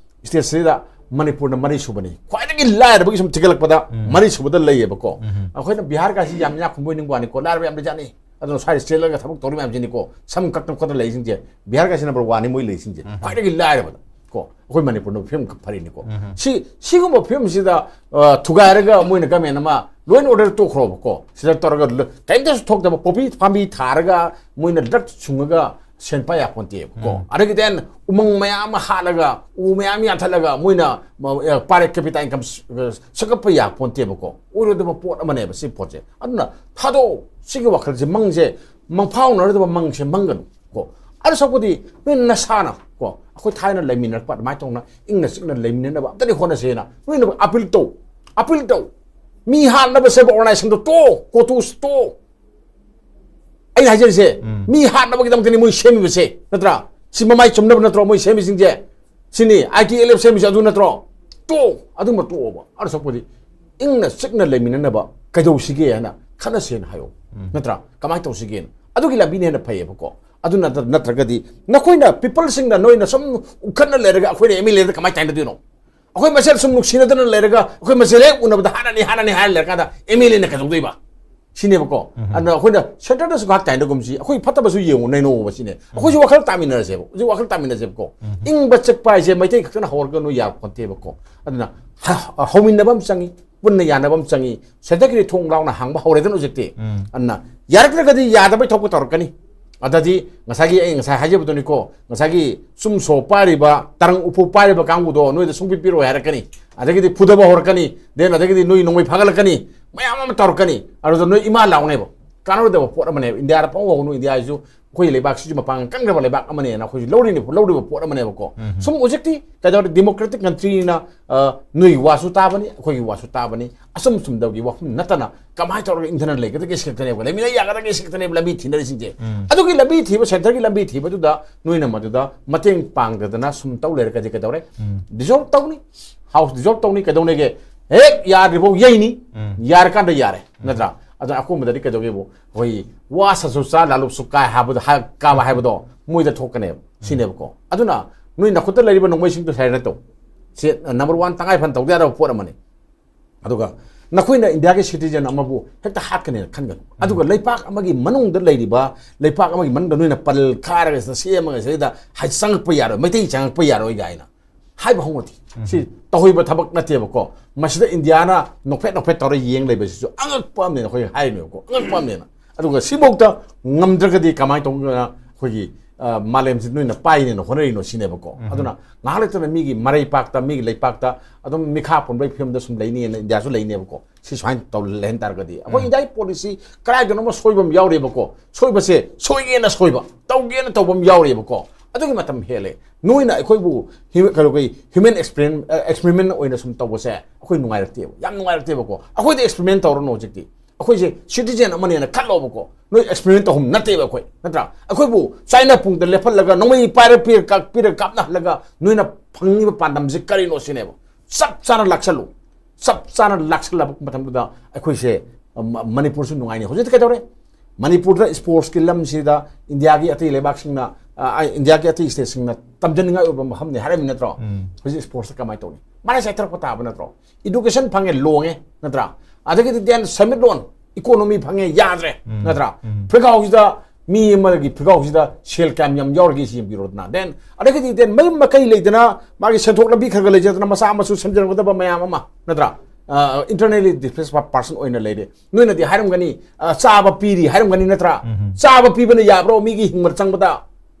ꯁ꯭ꯇꯦꯠꯁꯤꯗ ꯃꯅꯤꯄꯨꯔꯅ ꯃꯔꯤ ꯁꯨꯕꯅꯤ꯫ ꯈ꯭ꯋꯥꯏꯗꯒꯤ ꯂꯥꯏꯔꯕꯒꯤ ꯁꯨꯝ ꯊꯤꯒꯠꯂꯛꯄꯗ ꯃꯔꯤ ꯁꯨꯕꯗ ꯂꯩꯌꯦꯕꯀꯣ꯫ ꯑꯩꯈꯣꯏꯅ ꯕꯤꯍꯥꯔꯒꯁꯤ ꯌꯥꯝ ꯏꯅꯥꯛ ꯈꯨꯟꯕꯣꯏ ꯅꯤꯡꯕ ꯋꯥꯅꯤꯀꯣ, ꯂꯥꯏꯔꯕ ꯌꯥꯝ ꯂꯩꯖꯥꯠꯅꯤ꯫ ꯑꯗꯨꯅ ꯁ꯭ꯋꯥꯏꯗ ꯆꯦꯜꯂꯒ ꯊꯕꯛ ꯇꯧꯔꯤ ꯃꯌꯥꯝꯁꯤꯅꯤꯀꯣ, ꯁꯝ ꯀꯛꯇꯅ ꯈꯣꯠꯇꯅ ꯂꯩꯁꯤꯡꯁꯦ꯫ ꯕꯤꯍꯥꯔꯒꯁꯤꯅ ꯅꯝꯕꯔ ꯋꯥꯟꯅꯤ ꯃꯣꯏ ꯂꯩꯁꯤꯡꯁꯦ, ꯈ꯭ꯋꯥꯏꯗꯒꯤ ꯂꯥꯏꯔꯕꯗ꯫ ꯀꯣ ꯑꯩꯈꯣꯏ ꯃꯅꯤꯄꯨꯔꯅ ꯐꯤꯕꯝ ꯈꯔ ꯐꯔꯤꯅꯤꯀꯣ꯫ ꯁꯤ ꯁꯤꯒꯨꯝꯕ ꯐꯤꯕꯝꯁꯤꯗ ꯑ, ꯊꯨꯒꯥꯏꯔꯒ ꯃꯣꯏꯅ ꯒꯃꯦꯟ ꯑꯃ ꯂꯣꯏꯅ ꯑꯣꯔꯗꯔ ꯇꯣꯛꯈ꯭ꯔꯣꯕꯀꯣ꯫ ꯁꯤꯗ ꯇꯧꯔꯒ ꯂ- ꯀꯔꯤꯝꯇꯁꯨ ꯊꯣꯛꯇꯕ ꯄꯣꯄꯤ ꯄꯥꯝꯕꯤ ꯊꯥꯔꯒ ꯃꯣꯏꯅ ꯗ꯭ꯔꯒ ꯁꯨꯡꯉꯒ ꯁꯦꯟ ꯄꯥꯏ ꯌꯥꯄꯣꯟꯇꯦꯕꯀꯣ꯫ ꯑꯗꯒꯤ then ꯎꯃꯪ ꯃꯌꯥꯝ ꯑꯃ ꯍꯥꯠꯂꯒ, ꯎ ꯃꯌꯥꯝ ꯌꯥꯟꯊꯠꯂꯒ ꯃꯣꯏꯅ ꯃ- ꯑ, ꯄꯥꯔꯦ ꯀꯦꯄꯤꯇꯥ ꯏꯟꯀꯝ ꯁ- ꯑ, ꯁꯦꯝꯒꯠꯄ ꯌꯥꯄꯣꯟꯇꯦꯕꯀꯣ꯫ ꯑꯣꯏꯔꯣꯏꯗꯕ ꯄꯣꯠ ꯑꯃꯅꯦꯕ ꯁꯤ ꯄꯣꯠꯁꯦ꯫ ꯑꯗꯨꯅ ꯊꯥꯗꯣꯛꯑꯣ, ꯁꯤꯒꯤ ꯋꯥꯈꯜꯁꯦ, ꯃꯪꯁꯦ, ꯃꯪꯐꯥꯎꯅꯔꯣꯏꯗꯕ ꯃꯪꯁꯦ ꯃꯪꯒꯅꯨ ꯀꯣ꯫ ꯑꯗꯨ ꯁꯛꯄꯨꯗꯤ ꯅꯣꯏ ꯅꯁꯥꯅ ꯀꯣ, ꯑꯩꯈꯣꯏ ꯊꯥꯏꯅ ꯂꯩꯃꯤꯟꯅꯔꯛꯄ ꯑꯗꯨꯃꯥꯏꯅ ꯇꯧꯅ ꯏꯪꯅ ꯆꯤꯛꯅ ꯂꯩꯃꯤꯟꯅꯅꯕ ꯑꯝꯇꯗꯤ ꯍꯣꯠꯅꯁꯦꯅ ꯅꯣꯏꯅ ꯑꯄꯤꯜ ꯇꯧ, ꯑꯄꯤꯜ ꯇꯧ꯫ ꯃꯤ ꯍꯥꯠꯅꯕ ꯁꯦꯝꯕ ꯑꯣꯔꯒꯅꯥꯏꯖꯦꯁꯟꯗꯣ ꯇꯣꯛꯑꯣ, ꯀꯣꯇꯨꯁ ꯇꯣꯛꯑꯣ꯫ ꯑꯩꯅ ꯍꯥꯏꯖꯔꯤꯁꯦ, ꯃꯤ ꯍꯥꯠꯅꯕꯒꯤꯗꯃꯛꯇꯅꯤ ꯃꯣꯏ ꯁꯦꯝꯃꯤꯕꯁꯦ, ꯅꯠꯇ꯭ꯔꯥ? ꯁꯤ ꯃꯃꯥꯏ ꯆꯨꯝꯅꯕ ꯅꯠꯇ꯭ꯔꯣ ꯃꯣꯏ ꯁꯦꯝꯃꯤꯁꯤꯡꯁꯦ? ꯁꯤꯅꯤ ꯑꯥꯏ ꯇꯤ ꯑꯦꯜ ꯑꯦꯐ ꯁꯦꯝꯃꯤꯁꯦ, ꯑꯗꯨ ꯅꯠꯇ꯭ꯔꯣ? ꯇꯣꯛꯑꯣ, ꯑꯗꯨꯝꯕ ꯇꯣꯛꯑꯣꯕ꯫ ꯑꯗꯨ ꯁꯛꯄꯨꯗꯤ ꯏꯪꯅ ꯆꯤꯛꯅ ꯂꯩꯃꯤꯟꯅꯅꯕ ꯀꯩꯗꯧꯁꯤꯒꯦ ꯍꯥꯏꯅ ꯈꯟꯅꯁꯦꯅ ꯍꯥꯏꯌꯣ, ꯅꯠꯇ꯭ꯔꯥ? ꯀꯃꯥꯏꯅ ꯇꯧꯁꯤꯒꯦꯅ꯫ ꯑꯗꯨꯒꯤ ꯂꯝꯕꯤꯅ ꯍꯦꯟꯅ ꯐꯩꯌꯦꯕꯀꯣ꯫ ꯑꯗꯨ ꯅꯠꯇ- ꯅꯠꯇ꯭ꯔꯒꯗꯤ ꯅꯈꯣꯏꯅ ꯄꯤꯄꯜꯁꯤꯡꯅ ꯅꯣꯏꯅ ꯁꯨꯝ ꯎꯈꯠꯅ ꯂꯩꯔꯒ ꯑꯩꯈꯣꯏꯅ ꯑꯦꯝ ꯑꯦꯜ ꯑꯦꯗ ꯀꯃꯥꯏꯅ ꯇꯥꯏꯅꯗꯣꯏꯅꯣ? ꯑꯩꯈꯣꯏ ꯃꯁꯦꯜ ꯁꯨꯝ ꯅꯨꯡꯁꯤꯅꯗꯅ ꯂꯩꯔꯒ ꯑꯩꯈꯣꯏ ꯃꯁꯦꯜ ꯍꯦꯛ ꯎꯅꯕꯗ ꯍꯥꯠꯅꯅꯤ, ꯍꯥꯠꯅꯅꯤ ꯍꯥꯏꯔ ꯂꯩꯔꯀꯥꯟꯗ ꯑꯦꯝ ꯑꯦꯜ ꯑꯦꯅ ꯀꯩꯗꯧꯗꯣꯏꯕ? ꯁꯤꯅꯦꯕꯀꯣ꯫ ꯑꯗꯨꯅ ꯑꯩꯈꯣꯏꯅ ꯁꯦꯟꯇꯔꯗꯁꯨ ꯉꯥꯏꯍꯥꯛ ꯇꯥꯏꯅꯒꯨꯝꯁꯤ, ꯑꯩꯈꯣꯏ ꯐꯠꯇꯕꯁꯨ ꯌꯦꯡꯉꯨ, ꯅꯩꯅꯧꯕ ꯁꯤꯅꯦ꯫ ꯑꯩꯈꯣꯏꯁꯨ ꯋꯥꯈꯜ ꯇꯥꯃꯤꯟꯅꯔꯁꯦꯕ, ꯍꯧꯖꯤꯛ ꯋꯥꯈꯜ ꯇꯥꯃꯤꯟꯅꯁꯦꯕꯀꯣ꯫ ꯏꯪꯕ ꯆꯤꯛꯄ ꯍꯥꯏꯁꯦ ꯃꯩꯇꯩ ꯈꯛꯇꯅ ꯍꯧꯔꯒ ꯅꯣꯏ ꯌꯥꯕ ꯈꯣꯠꯇꯦꯕꯀꯣ꯫ ꯑꯗꯨꯅ ꯍ- ꯍꯧꯃꯤꯟꯅꯕ ꯑꯃ ꯆꯪꯉꯤ, ꯄꯨꯟꯅ ꯌꯥꯅꯕ ꯑꯃ ꯆꯪꯉꯤ꯫ ꯁꯦꯟꯇꯔꯒꯤꯗꯤ ꯊꯣꯡ ꯂꯥꯎꯅ ꯍꯥꯡꯕ ꯍꯧꯔꯦꯗꯅ ꯍꯧꯖꯤꯛꯇꯤ꯫ ꯑꯗꯨꯅ ꯌꯥꯔꯛꯇ꯭ꯔꯒꯗꯤ ꯌꯥꯗꯕꯩ ꯊꯣꯛꯄ ꯇꯧꯔꯛꯀꯅꯤ꯫ ꯑꯗꯗꯤ ꯉꯁꯥꯏꯒꯤ ꯑꯩ ꯉꯁꯥꯏ ꯍꯥꯏꯖꯕꯗꯨꯅꯤꯀꯣ, ꯉꯁꯥꯏꯒꯤ ꯆꯨꯝꯁꯣ ꯄꯥꯏꯔꯤꯕ, ꯇꯔꯪ ꯎꯐꯨ ꯄꯥꯏꯔꯤꯕ ꯀꯥꯡꯕꯨꯗꯣ ꯅꯣꯏꯗ ꯁꯨꯡꯄꯤ ꯄꯤꯔꯣꯏ ꯍꯥꯏꯔꯛꯀꯅꯤ꯫ ꯑꯗꯒꯤꯗꯤ ꯐꯨꯗꯕ ꯍꯧꯔꯛꯀꯅꯤ, then ꯑꯗꯒꯤꯗꯤ ꯅꯣꯏ ꯅꯣꯡꯃꯩ ꯐꯥꯒꯠꯂꯛꯀꯅꯤ, ꯃꯌꯥꯝ ꯑꯃ ꯇꯧꯔꯛꯀꯅꯤ꯫ ꯑꯗꯨꯗ ꯅꯣꯏ ꯏꯃꯥ ꯂꯥꯎꯅꯦꯕ, ꯀꯥꯟꯅꯔꯣꯏꯗꯕ ꯄꯣꯠ ꯑꯃꯅꯦꯕ꯫ ꯏꯟꯗꯤꯌꯥꯗ ꯄꯪꯍꯧ ꯍꯧꯒꯅꯨ, ꯏꯟꯗꯤꯌꯥꯁꯤꯁꯨ ꯑꯩꯈꯣꯏ ꯂꯩꯕꯥꯛꯁꯤꯁꯨ ꯃꯄꯥꯡꯒꯜ ꯀꯟꯈ꯭ꯔꯕ ꯂꯩꯕꯥꯛ ꯑꯃꯅꯦꯅ ꯑꯩꯈꯣꯏꯁꯨ ꯂꯧꯔꯤꯅꯤ, ꯂꯧꯔꯤꯕ ꯄꯣꯠ ꯑꯃꯅꯦꯕꯀꯣ꯫ ꯁꯨꯝ ꯍꯧꯖꯤꯛꯇꯤ ꯀꯩꯗꯧꯔꯦ, ꯗꯤꯃꯣꯀ꯭ꯔꯦꯇꯤꯛ ꯀꯟꯇ꯭ꯔꯤꯅ, ꯑ, ꯅꯣꯏꯒꯤ ꯋꯥꯁꯨ ꯇꯥꯕꯅꯤ, ꯑꯩꯈꯣꯏꯒꯤ ꯋꯥꯁꯨ ꯇꯥꯕꯅꯤ꯫ ꯑꯆꯨꯝ ꯆꯨꯝꯗꯕꯒꯤ ꯋꯥꯐꯝ ꯅꯠꯇꯅ ꯀꯃꯥꯏꯅ ꯇꯧꯔꯒ ꯏꯪꯊꯅ ꯂꯩꯒꯗꯒꯦ ꯁꯤ ꯈꯛꯇꯅꯦꯕ, ꯂꯩꯃꯤꯟꯅ ꯌꯥꯒꯗꯒꯦ ꯁꯤ ꯈꯛꯇꯅꯦꯕ ꯂꯝꯕꯤ ꯊꯤꯅꯔꯤꯁꯤꯡꯁꯦ꯫ ꯑꯗꯨꯒꯤ ꯂꯝꯕꯤ ꯊꯤꯕ, ꯁꯦꯟꯇꯔꯒꯤ ꯂꯝꯕꯤ ꯊꯤꯕꯗꯨꯗ ꯅꯣꯏꯅ ꯃꯗꯨꯗ ꯃꯇꯦꯡ ꯄꯥꯡꯗꯗꯅ ꯁꯨꯝ ꯇꯧ ꯂꯩꯔꯒꯗꯤ ꯀꯩꯗꯧꯔꯦ? ꯗꯤꯖꯣꯜꯕ ꯇꯧꯅꯤ꯫ ꯍꯥꯎꯁ ꯗꯤꯖꯣꯜꯕ ꯇꯧꯅꯤ, ꯀꯩꯗꯧꯅꯦꯒꯦ? ꯍꯦꯛ ꯌꯥꯗ꯭ꯔꯤꯐꯥꯎ ꯌꯩꯅꯤ, ꯎꯝ꯫ ꯌꯥꯔꯀꯥꯟꯗ ꯌꯥꯔꯦ, ꯎꯝ꯫ ꯅꯠꯇ꯭ꯔꯥ? ꯑꯗꯨꯅ ꯑꯀꯣꯟꯕꯗꯗꯤ ꯀꯩꯗꯧꯒꯦꯕꯨ, ꯑꯩꯈꯣꯏ ꯋꯥ ꯁꯁꯨ ꯆꯥ ꯂꯥꯂꯨꯞꯁꯨ ꯀꯥꯏ ꯍꯥꯏꯕꯗꯣ, ꯍꯥꯏ-, ꯀꯥꯕ ꯍꯥꯏꯕꯗꯣ ꯃꯣꯏꯗ ꯊꯣꯛꯀꯅꯦꯕ, ꯁꯤꯅꯦꯕꯀꯣ꯫ ꯑꯗꯨꯅ ꯅꯣꯏ ꯅꯈꯨꯠꯇ ꯂꯩꯔꯤꯕ ꯅꯣꯡꯃꯩꯁꯤꯡꯗꯣ ꯁꯥꯏꯔꯦ ꯇꯧ꯫ ꯁꯤ, ꯑ, ꯅꯝꯕꯔ ꯋꯥꯟ ꯇꯉꯥꯏ ꯐꯗꯅ ꯇꯧꯗ ꯌꯥꯗꯕ ꯄꯣꯠ ꯑꯃꯅꯤ꯫ ꯑꯗꯨꯒ ꯅꯈꯣꯏꯅ ꯏꯟꯗꯤꯌꯥꯒꯤ ꯁꯤꯇꯤꯖꯦꯟ ꯑꯃꯕꯨ ꯍꯦꯛꯇ ꯍꯥꯠꯀꯅꯦꯅ ꯈꯟꯒꯅꯨ꯫ ꯑꯗꯨꯒ ꯂꯩꯄꯥꯛ ꯑꯃꯒꯤ ꯃꯅꯨꯡꯗ ꯂꯩꯔꯤꯕ, ꯂꯩꯄꯥꯛ ꯑꯃꯒꯤ ꯃꯅꯨꯡꯗ ꯅꯣꯏꯅ ꯄꯜ ꯀꯥꯔꯒ ꯁꯤꯗ ꯁꯦꯝꯃꯒ ꯁꯤꯗ ꯍꯥꯏ-, ꯆꯪꯉꯛꯄ ꯌꯥꯔꯣꯏ, ꯃꯩꯇꯩ ꯆꯪꯉꯛꯄ ꯌꯥꯔꯣꯏ ꯀꯥꯏꯅ ꯍꯥꯏꯕ ꯍꯧꯅꯗꯦ꯫ ꯁꯤ ꯇꯧꯍꯩꯕ ꯊꯕꯛ ꯅꯠꯇꯦꯕꯀꯣ꯫ ꯃꯁꯤꯗ ꯏꯟꯗꯤꯌꯥꯅ ꯅꯣꯛꯐꯦꯠ ꯅꯣꯛꯐꯦꯠ ꯇꯧꯔ ꯌꯦꯡ ꯂꯩꯕꯁꯤꯁꯨ ꯑꯉꯛꯄ ꯑꯃꯅꯦꯅ ꯑꯩꯈꯣꯏ ꯍꯥꯏꯔꯤꯅꯦꯕꯀꯣ, ꯑꯉꯛꯄ ꯑꯃꯅꯦꯅ꯫ ꯑꯗꯨꯒ ꯁꯤꯐꯧꯗ ꯉꯝꯗ꯭ꯔꯒꯗꯤ ꯀꯃꯥꯏꯅ ꯇꯧꯗꯅ ꯑꯩꯈꯣꯏꯒꯤ, ꯑ, ꯃꯥꯂꯦꯝꯁꯤ ꯅꯣꯏꯅ ꯄꯥꯏꯅꯦꯅ ꯍꯣꯠꯅꯔꯤꯅꯣ ꯁꯤꯅꯦꯕꯀꯣ꯫ ꯑꯗꯨꯅ ꯉꯥꯏꯍꯥꯛ ꯂꯩꯇꯅ ꯃꯤꯒꯤ ꯃꯔꯩꯄꯥꯛꯇ, ꯃꯤꯒꯤ ꯂꯩꯄꯥꯛꯇ ꯑꯗꯨꯝ ꯃꯤꯈꯥ ꯄꯣꯟꯕꯒꯤ ꯐꯤꯕꯝꯗ ꯁꯨꯝ ꯂꯩꯅꯤꯅ ꯏꯟꯗꯤꯌꯥꯁꯨ ꯂꯩꯅꯦꯕꯀꯣ꯫ ꯁꯤ ꯁꯨꯃꯥꯏꯅ ꯇꯧ ꯂꯩꯍꯟ ꯇꯥꯔꯒꯗꯤ ꯑꯩꯈꯣꯏ ꯏꯟꯗꯤꯌꯥꯒꯤ ꯄꯣꯂꯤꯁꯤ ꯀꯗꯥꯏꯗꯅꯣꯃ ꯁꯣꯏꯕ ꯑꯃ ꯌꯥꯎꯔꯦꯕꯀꯣ꯫ ꯁꯣꯏꯕꯁꯦ ꯁꯣꯏꯒꯦꯅ ꯁꯣꯏꯕ, ꯇꯧꯒꯦꯅ ꯇꯧꯕ ꯑꯃ ꯌꯥꯎꯔꯦꯕꯀꯣ꯫ ꯑꯗꯨꯒꯤ ꯃꯇꯝ ꯍꯦꯜꯂꯦ꯫ ꯅꯣꯏꯅ ꯑꯩꯈꯣꯏꯕꯨ ꯍ꯭ꯌꯨ-, ꯀꯩꯅꯣꯒꯤ ꯍ꯭ꯌꯨꯃꯦꯟ ꯑꯦꯛꯁꯄꯦꯔꯤꯃꯦꯟ, ꯑ, ꯑꯦꯛꯁꯄꯦꯔꯤꯃꯦꯟ ꯑꯣꯏꯅ ꯁꯨꯝ ꯇꯧꯕꯁꯦ ꯑꯩꯈꯣꯏ ꯅꯨꯡꯉꯥꯏꯔꯛꯇꯦꯕ, ꯌꯥꯝ ꯅꯨꯡꯉꯥꯏꯔꯛꯇꯦꯕꯀꯣ꯫ ꯑꯩꯈꯣꯏꯗ ꯑꯦꯛꯁꯄꯦꯔꯤꯃꯦꯟ ꯇꯧꯔꯅꯨ ꯍꯧꯖꯤꯛꯇꯤ꯫ ꯑꯩꯈꯣꯏꯁꯦ ꯁꯤꯇꯤꯖꯦꯟ ꯑꯃꯅꯦꯅ ꯈꯜꯂꯣꯕꯀꯣ꯫ ꯅꯣꯏ ꯑꯦꯛꯁꯄꯦꯔꯤꯃꯦꯟ ꯇꯧꯐꯝ ꯅꯠꯇꯦꯕ ꯑꯩꯈꯣꯏ, ꯅꯠꯇ꯭ꯔꯥ? ꯑꯩꯈꯣꯏꯕꯨ ꯆꯥꯏꯅꯥ ꯄꯨꯡꯗ ꯂꯦꯞꯍꯜꯂꯒ ꯅꯣꯡꯃꯩ ꯄꯥꯏꯔ ꯄꯤꯔ ꯀꯥꯞ-, ꯄꯤꯔ ꯀꯥꯞꯅꯍꯜꯂꯒ ꯅꯣꯏꯅ ꯐꯪꯉꯤꯕ ꯄꯥꯟꯗꯝꯁꯦ ꯀꯔꯤꯅꯣ ꯁꯤꯅꯦꯕ꯫ ꯆꯞ ꯆꯥꯅ ꯂꯥꯛꯁꯜꯂꯨ꯫ ꯆꯞ ꯆꯥꯅ ꯂꯥꯛꯁꯜꯂꯕ ꯃꯇꯝꯗꯨꯗ ꯑꯩꯈꯣꯏꯁꯦ, ꯑ, ꯃ-, ꯃꯅꯤꯄꯨꯔꯁꯨ ꯅꯨꯡꯉꯥꯏꯅꯤ꯫ ꯍꯧꯖꯤꯛꯇꯤ ꯀꯩꯗꯧꯔꯦ? ꯃꯅꯤꯄꯨꯔꯗ ꯏꯁꯄꯣꯔꯠꯁꯀꯤ ꯂꯝꯁꯤꯗ ꯏꯟꯗꯤꯌꯥꯒꯤ ꯑꯇꯩ ꯂꯩꯕꯥꯛꯁꯤꯡꯅ, ꯑ, ꯑ, ꯏꯟꯗꯤꯌꯥꯒꯤ ꯑꯇꯩ ꯁ꯭ꯇꯦꯠꯁꯤꯡꯅ ꯇꯝꯖꯅꯤꯡꯉꯥꯏ ꯑꯣꯏꯕ ꯃꯐꯝꯅꯤ ꯍꯥꯏꯔꯝꯃꯤ ꯅꯠꯇ꯭ꯔꯣ? ꯎꯝ꯫ ꯍꯧꯖꯤꯛ ꯏꯁꯄꯣꯔꯠꯁꯇ ꯀꯃꯥꯏꯅ ꯇꯧꯅꯤ? ꯃꯔꯥꯏ ꯆꯥꯏꯊꯔꯛꯄ ꯇꯥꯕ ꯅꯠꯇ꯭ꯔꯣ? ꯏꯗꯨꯀꯦꯁꯟ ꯐꯪꯉꯦ, ꯂꯣꯡꯉꯦ, ꯅꯠꯇ꯭ꯔꯥ? ꯑꯗꯒꯤꯗꯤ ꯗꯦꯟ ꯁꯦꯟꯃꯤꯠꯂꯣꯟ, ꯏꯀꯣꯅꯣꯃꯤ ꯐꯪꯉꯦ, ꯌꯥꯗ꯭ꯔꯦ, ꯎꯝ꯫ ꯅꯠꯇ꯭ꯔꯥ? ꯎꯝ꯫ ꯐꯤꯒꯥꯎꯁꯤꯗ, ꯃꯤ ꯑꯃꯒꯤ ꯐꯤꯒꯥꯎꯁꯤꯗ ꯁꯦꯜ ꯀꯌꯥꯝ ꯌꯥꯝ ꯌꯥꯎꯔꯒꯦ ꯁꯤ ꯌꯦꯡꯕꯤꯔꯣꯗꯅ꯫ ꯗꯦꯟ ꯑꯗꯒꯤꯗꯤ ꯗꯦꯟ ꯃꯌꯨꯝ ꯃꯀꯩ ꯂꯩꯗꯅ ꯃꯥꯒꯤ ꯁꯦꯟꯊꯣꯛ ꯂꯝꯕꯤ ꯈꯔ ꯈꯔ ꯂꯩꯖꯗꯅ ꯃꯆꯥ ꯃꯁꯨ ꯁꯦꯝꯖꯔꯛꯀꯗꯕ ꯃꯌꯥꯝ ꯑꯃ, ꯅꯠꯇ꯭ꯔꯥ? ꯑ, internally displaced person ꯑꯣꯏꯅ ꯂꯩꯔꯦ꯫ ꯅꯣꯏꯅꯗꯤ ꯍꯥꯏꯔꯝꯒꯅꯤ, ꯑ, ꯆꯥꯕ ꯄꯤꯔꯤ ꯍꯥꯏꯔꯝꯒꯅꯤ, ꯅꯠꯇ꯭ꯔꯥ? ꯎꯝ꯫ ꯆꯥꯕ ꯄꯤꯕꯅ ꯌꯥꯕ꯭ꯔꯣ ꯃꯤꯒꯤ ꯍꯤꯡꯕꯗ ꯆꯪꯕꯗ?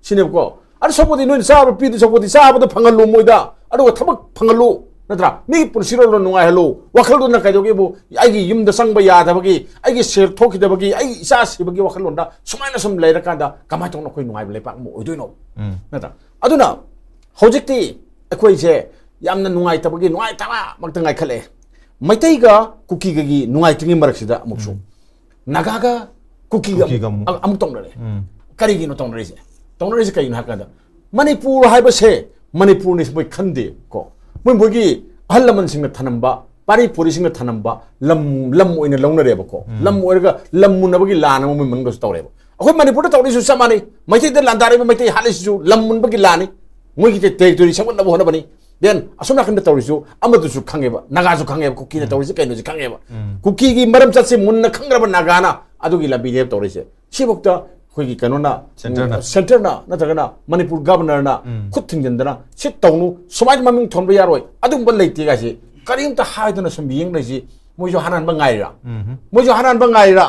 ꯁꯤꯅꯦꯕꯀꯣ꯫ ꯑꯗꯨ ꯁꯛꯄꯨꯗꯤ ꯅꯣꯏꯅ ꯆꯥꯕ ꯄꯤꯗꯨ ꯁꯛꯄꯨꯗꯤ ꯆꯥꯕꯗ ꯐꯪꯍꯜꯂꯨ ꯃꯣꯏꯗ, ꯑꯗꯨꯒ ꯊꯕꯛ ꯐꯪꯍꯜꯂꯨ, ꯅꯠꯇ꯭ꯔꯥ? ꯃꯤꯒꯤ ꯄꯨꯟꯁꯤꯔꯣꯜꯗꯣ ꯅꯨꯡꯉꯥꯏꯍꯜꯂꯨ꯫ ꯋꯥꯈꯜꯗꯨꯅ ꯀꯩꯗꯧꯒꯦꯕꯨ, ꯑꯩꯒꯤ ꯌꯨꯝꯗ ꯆꯪꯕ ꯌꯥꯗꯕꯒꯤ, ꯑꯩꯒꯤ ꯁꯦꯜ ꯊꯣꯛꯈꯤꯗꯕꯒꯤ, ꯑꯩꯒꯤ ꯏꯆꯥ ꯁꯤꯕꯒꯤ ꯋꯥꯈꯜꯂꯣꯟꯗ ꯁꯨꯃꯥꯏꯅ ꯁꯨꯝ ꯂꯩꯔꯀꯥꯟꯗ ꯀꯃꯥꯏꯅ ꯇꯧꯅ ꯑꯩꯈꯣꯏ ꯅꯨꯡꯉꯥꯏꯕ ꯂꯩꯄꯥꯛ ꯑꯃ ꯑꯣꯏꯗꯣꯏꯅꯣ? ꯎꯝ꯫ ꯅꯠꯇ꯭ꯔꯥ? ꯑꯗꯨꯅ ꯍꯧꯖꯤꯛꯇꯤ ꯑꯩꯈꯣꯏꯁꯦ ꯌꯥꯝꯅ ꯅꯨꯡꯉꯥꯏꯇꯕꯒꯤ ꯅꯨꯡꯉꯥꯏꯇꯕ ꯃꯛꯇ ꯉꯥꯏꯈꯠꯂꯛꯑꯦ꯫ ꯃꯩꯇꯩꯒ ꯀꯨꯀꯤꯒꯒꯤ ꯅꯨꯡꯉꯥꯏꯇ꯭ꯔꯤꯉꯩ ꯃꯔꯛꯁꯤꯗ ꯑꯃꯨꯛꯁꯨ ꯎꯝ꯫ ꯅꯥꯒꯥꯒ ꯀꯨꯀꯤꯒ ꯀꯨꯀꯤꯒ ꯑꯃꯨꯛ, ꯑꯃꯨꯛ꯫ ꯑꯃꯨꯛ ꯇꯧꯅꯔꯦ꯫ ꯎꯝ꯫ ꯀꯔꯤꯒꯤꯅꯣ ꯇꯧꯅꯔꯤꯁꯦ? ꯇꯧꯅꯔꯤꯁꯦ ꯀꯩꯒꯤꯅꯣ ꯍꯥꯏ ꯀꯥꯟꯗ ꯃꯅꯤꯄꯨꯔ ꯍꯥꯏꯕꯁꯦ ꯃꯅꯤꯄꯨꯔꯅꯤ ꯃꯣꯏ ꯈꯟꯗꯦ ꯀꯣ꯫ ꯃꯣꯏ ꯃꯣꯏꯒꯤ ꯑꯍꯜ ꯂꯃꯟꯁꯤꯡꯅ ꯊꯅꯝꯕ, ꯄꯥꯔꯤ ꯄꯨꯔꯤꯁꯤꯡꯅ ꯊꯅꯝꯕ ꯂꯝ, ꯂꯝ ꯑꯣꯏꯅ ꯂꯧꯅꯔꯦꯕꯀꯣ꯫ ꯎꯝ꯫ ꯂꯝ ꯑꯣꯏꯔꯒ ꯂꯝ ꯃꯨꯟꯅꯕꯒꯤ ꯂꯥꯟ ꯑꯃ ꯃꯣꯏ ꯃꯅꯨꯡꯗꯁꯨ ꯇꯧꯔꯦꯕ꯫ ꯑꯩꯈꯣꯏ ꯃꯅꯤꯄꯨꯔꯗ ꯇꯧꯔꯤꯁꯨ ꯆꯞ ꯃꯥꯟꯅꯩ꯫ ꯃꯩꯇꯩꯗ ꯂꯥꯟꯗꯥꯔꯤꯕ, ꯃꯩꯇꯩ ꯍꯥꯠꯂꯤꯁꯤꯁꯨ ꯂꯝ ꯃꯨꯟꯕꯒꯤ ꯂꯥꯟꯅꯤ꯫ ꯃꯣꯏꯒꯤ ꯇꯦ-, ꯇꯦꯔꯤꯇꯣꯔꯤ ꯁꯦꯝꯒꯠꯅꯕ ꯍꯣꯠꯅꯕꯅꯤ꯫ ꯗꯦꯟ ꯑꯁꯣꯝ ꯅꯥꯀꯟꯗ ꯇꯧꯔꯤꯁꯨ ꯑꯃꯗꯨꯁꯨ ꯈꯪꯉꯦꯕ, ꯅꯥꯒꯥꯁꯨ ꯈꯪꯉꯦꯕ, ꯀꯨꯀꯤꯅ ꯎꯝ꯫ ꯇꯧꯔꯤꯁꯦ ꯀꯩꯅꯣꯁꯦ ꯈꯪꯉꯦꯕ꯫ ꯎꯝ꯫ ꯀꯨꯀꯤꯒꯤ ꯃꯔꯝ ꯆꯠꯁꯦ ꯃꯨꯟꯅ ꯈꯪꯈ꯭ꯔꯕ ꯅꯥꯒꯥꯅ ꯑꯗꯨꯒꯤ ꯂꯝꯕꯤꯅꯦꯕ ꯇꯧꯔꯤꯁꯦ꯫ ꯁꯤꯐꯧꯗ ꯑꯩꯈꯣꯏꯒꯤ ꯀꯩꯅꯣꯅ, ꯁꯦꯟꯇꯔꯅ꯫ ꯎꯝ, ꯁꯦꯟꯇꯔꯅ ꯅꯠꯇ꯭ꯔꯒꯅ ꯃꯅꯤꯄꯨꯔ ꯒꯕꯔꯅꯔꯅ ꯎꯝ꯫ ꯈꯨꯠ ꯊꯤꯡꯖꯤꯟꯗꯅ ꯁꯤ ꯇꯧꯅꯨ, ꯁꯨꯃꯥꯏꯅ ꯃꯃꯤꯡ ꯊꯣꯟꯕ ꯌꯥꯔꯣꯏ, ꯑꯗꯨꯒꯨꯝꯕ ꯂꯩꯇꯦ ꯀꯥꯏꯁꯤ ꯀꯔꯤꯝꯇ ꯍꯥꯏꯗꯅ ꯁꯨꯝ ꯌꯦꯡ ꯂꯩꯁꯤ꯫ ꯃꯣꯏꯁꯨ ꯍꯅꯥꯟꯕ ꯉꯥꯏꯔꯤꯔꯥ? ꯎꯝ꯫ ꯃꯣꯏꯁꯨ ꯍꯅꯥꯟꯕ ꯉꯥꯏꯔꯤꯔꯥ?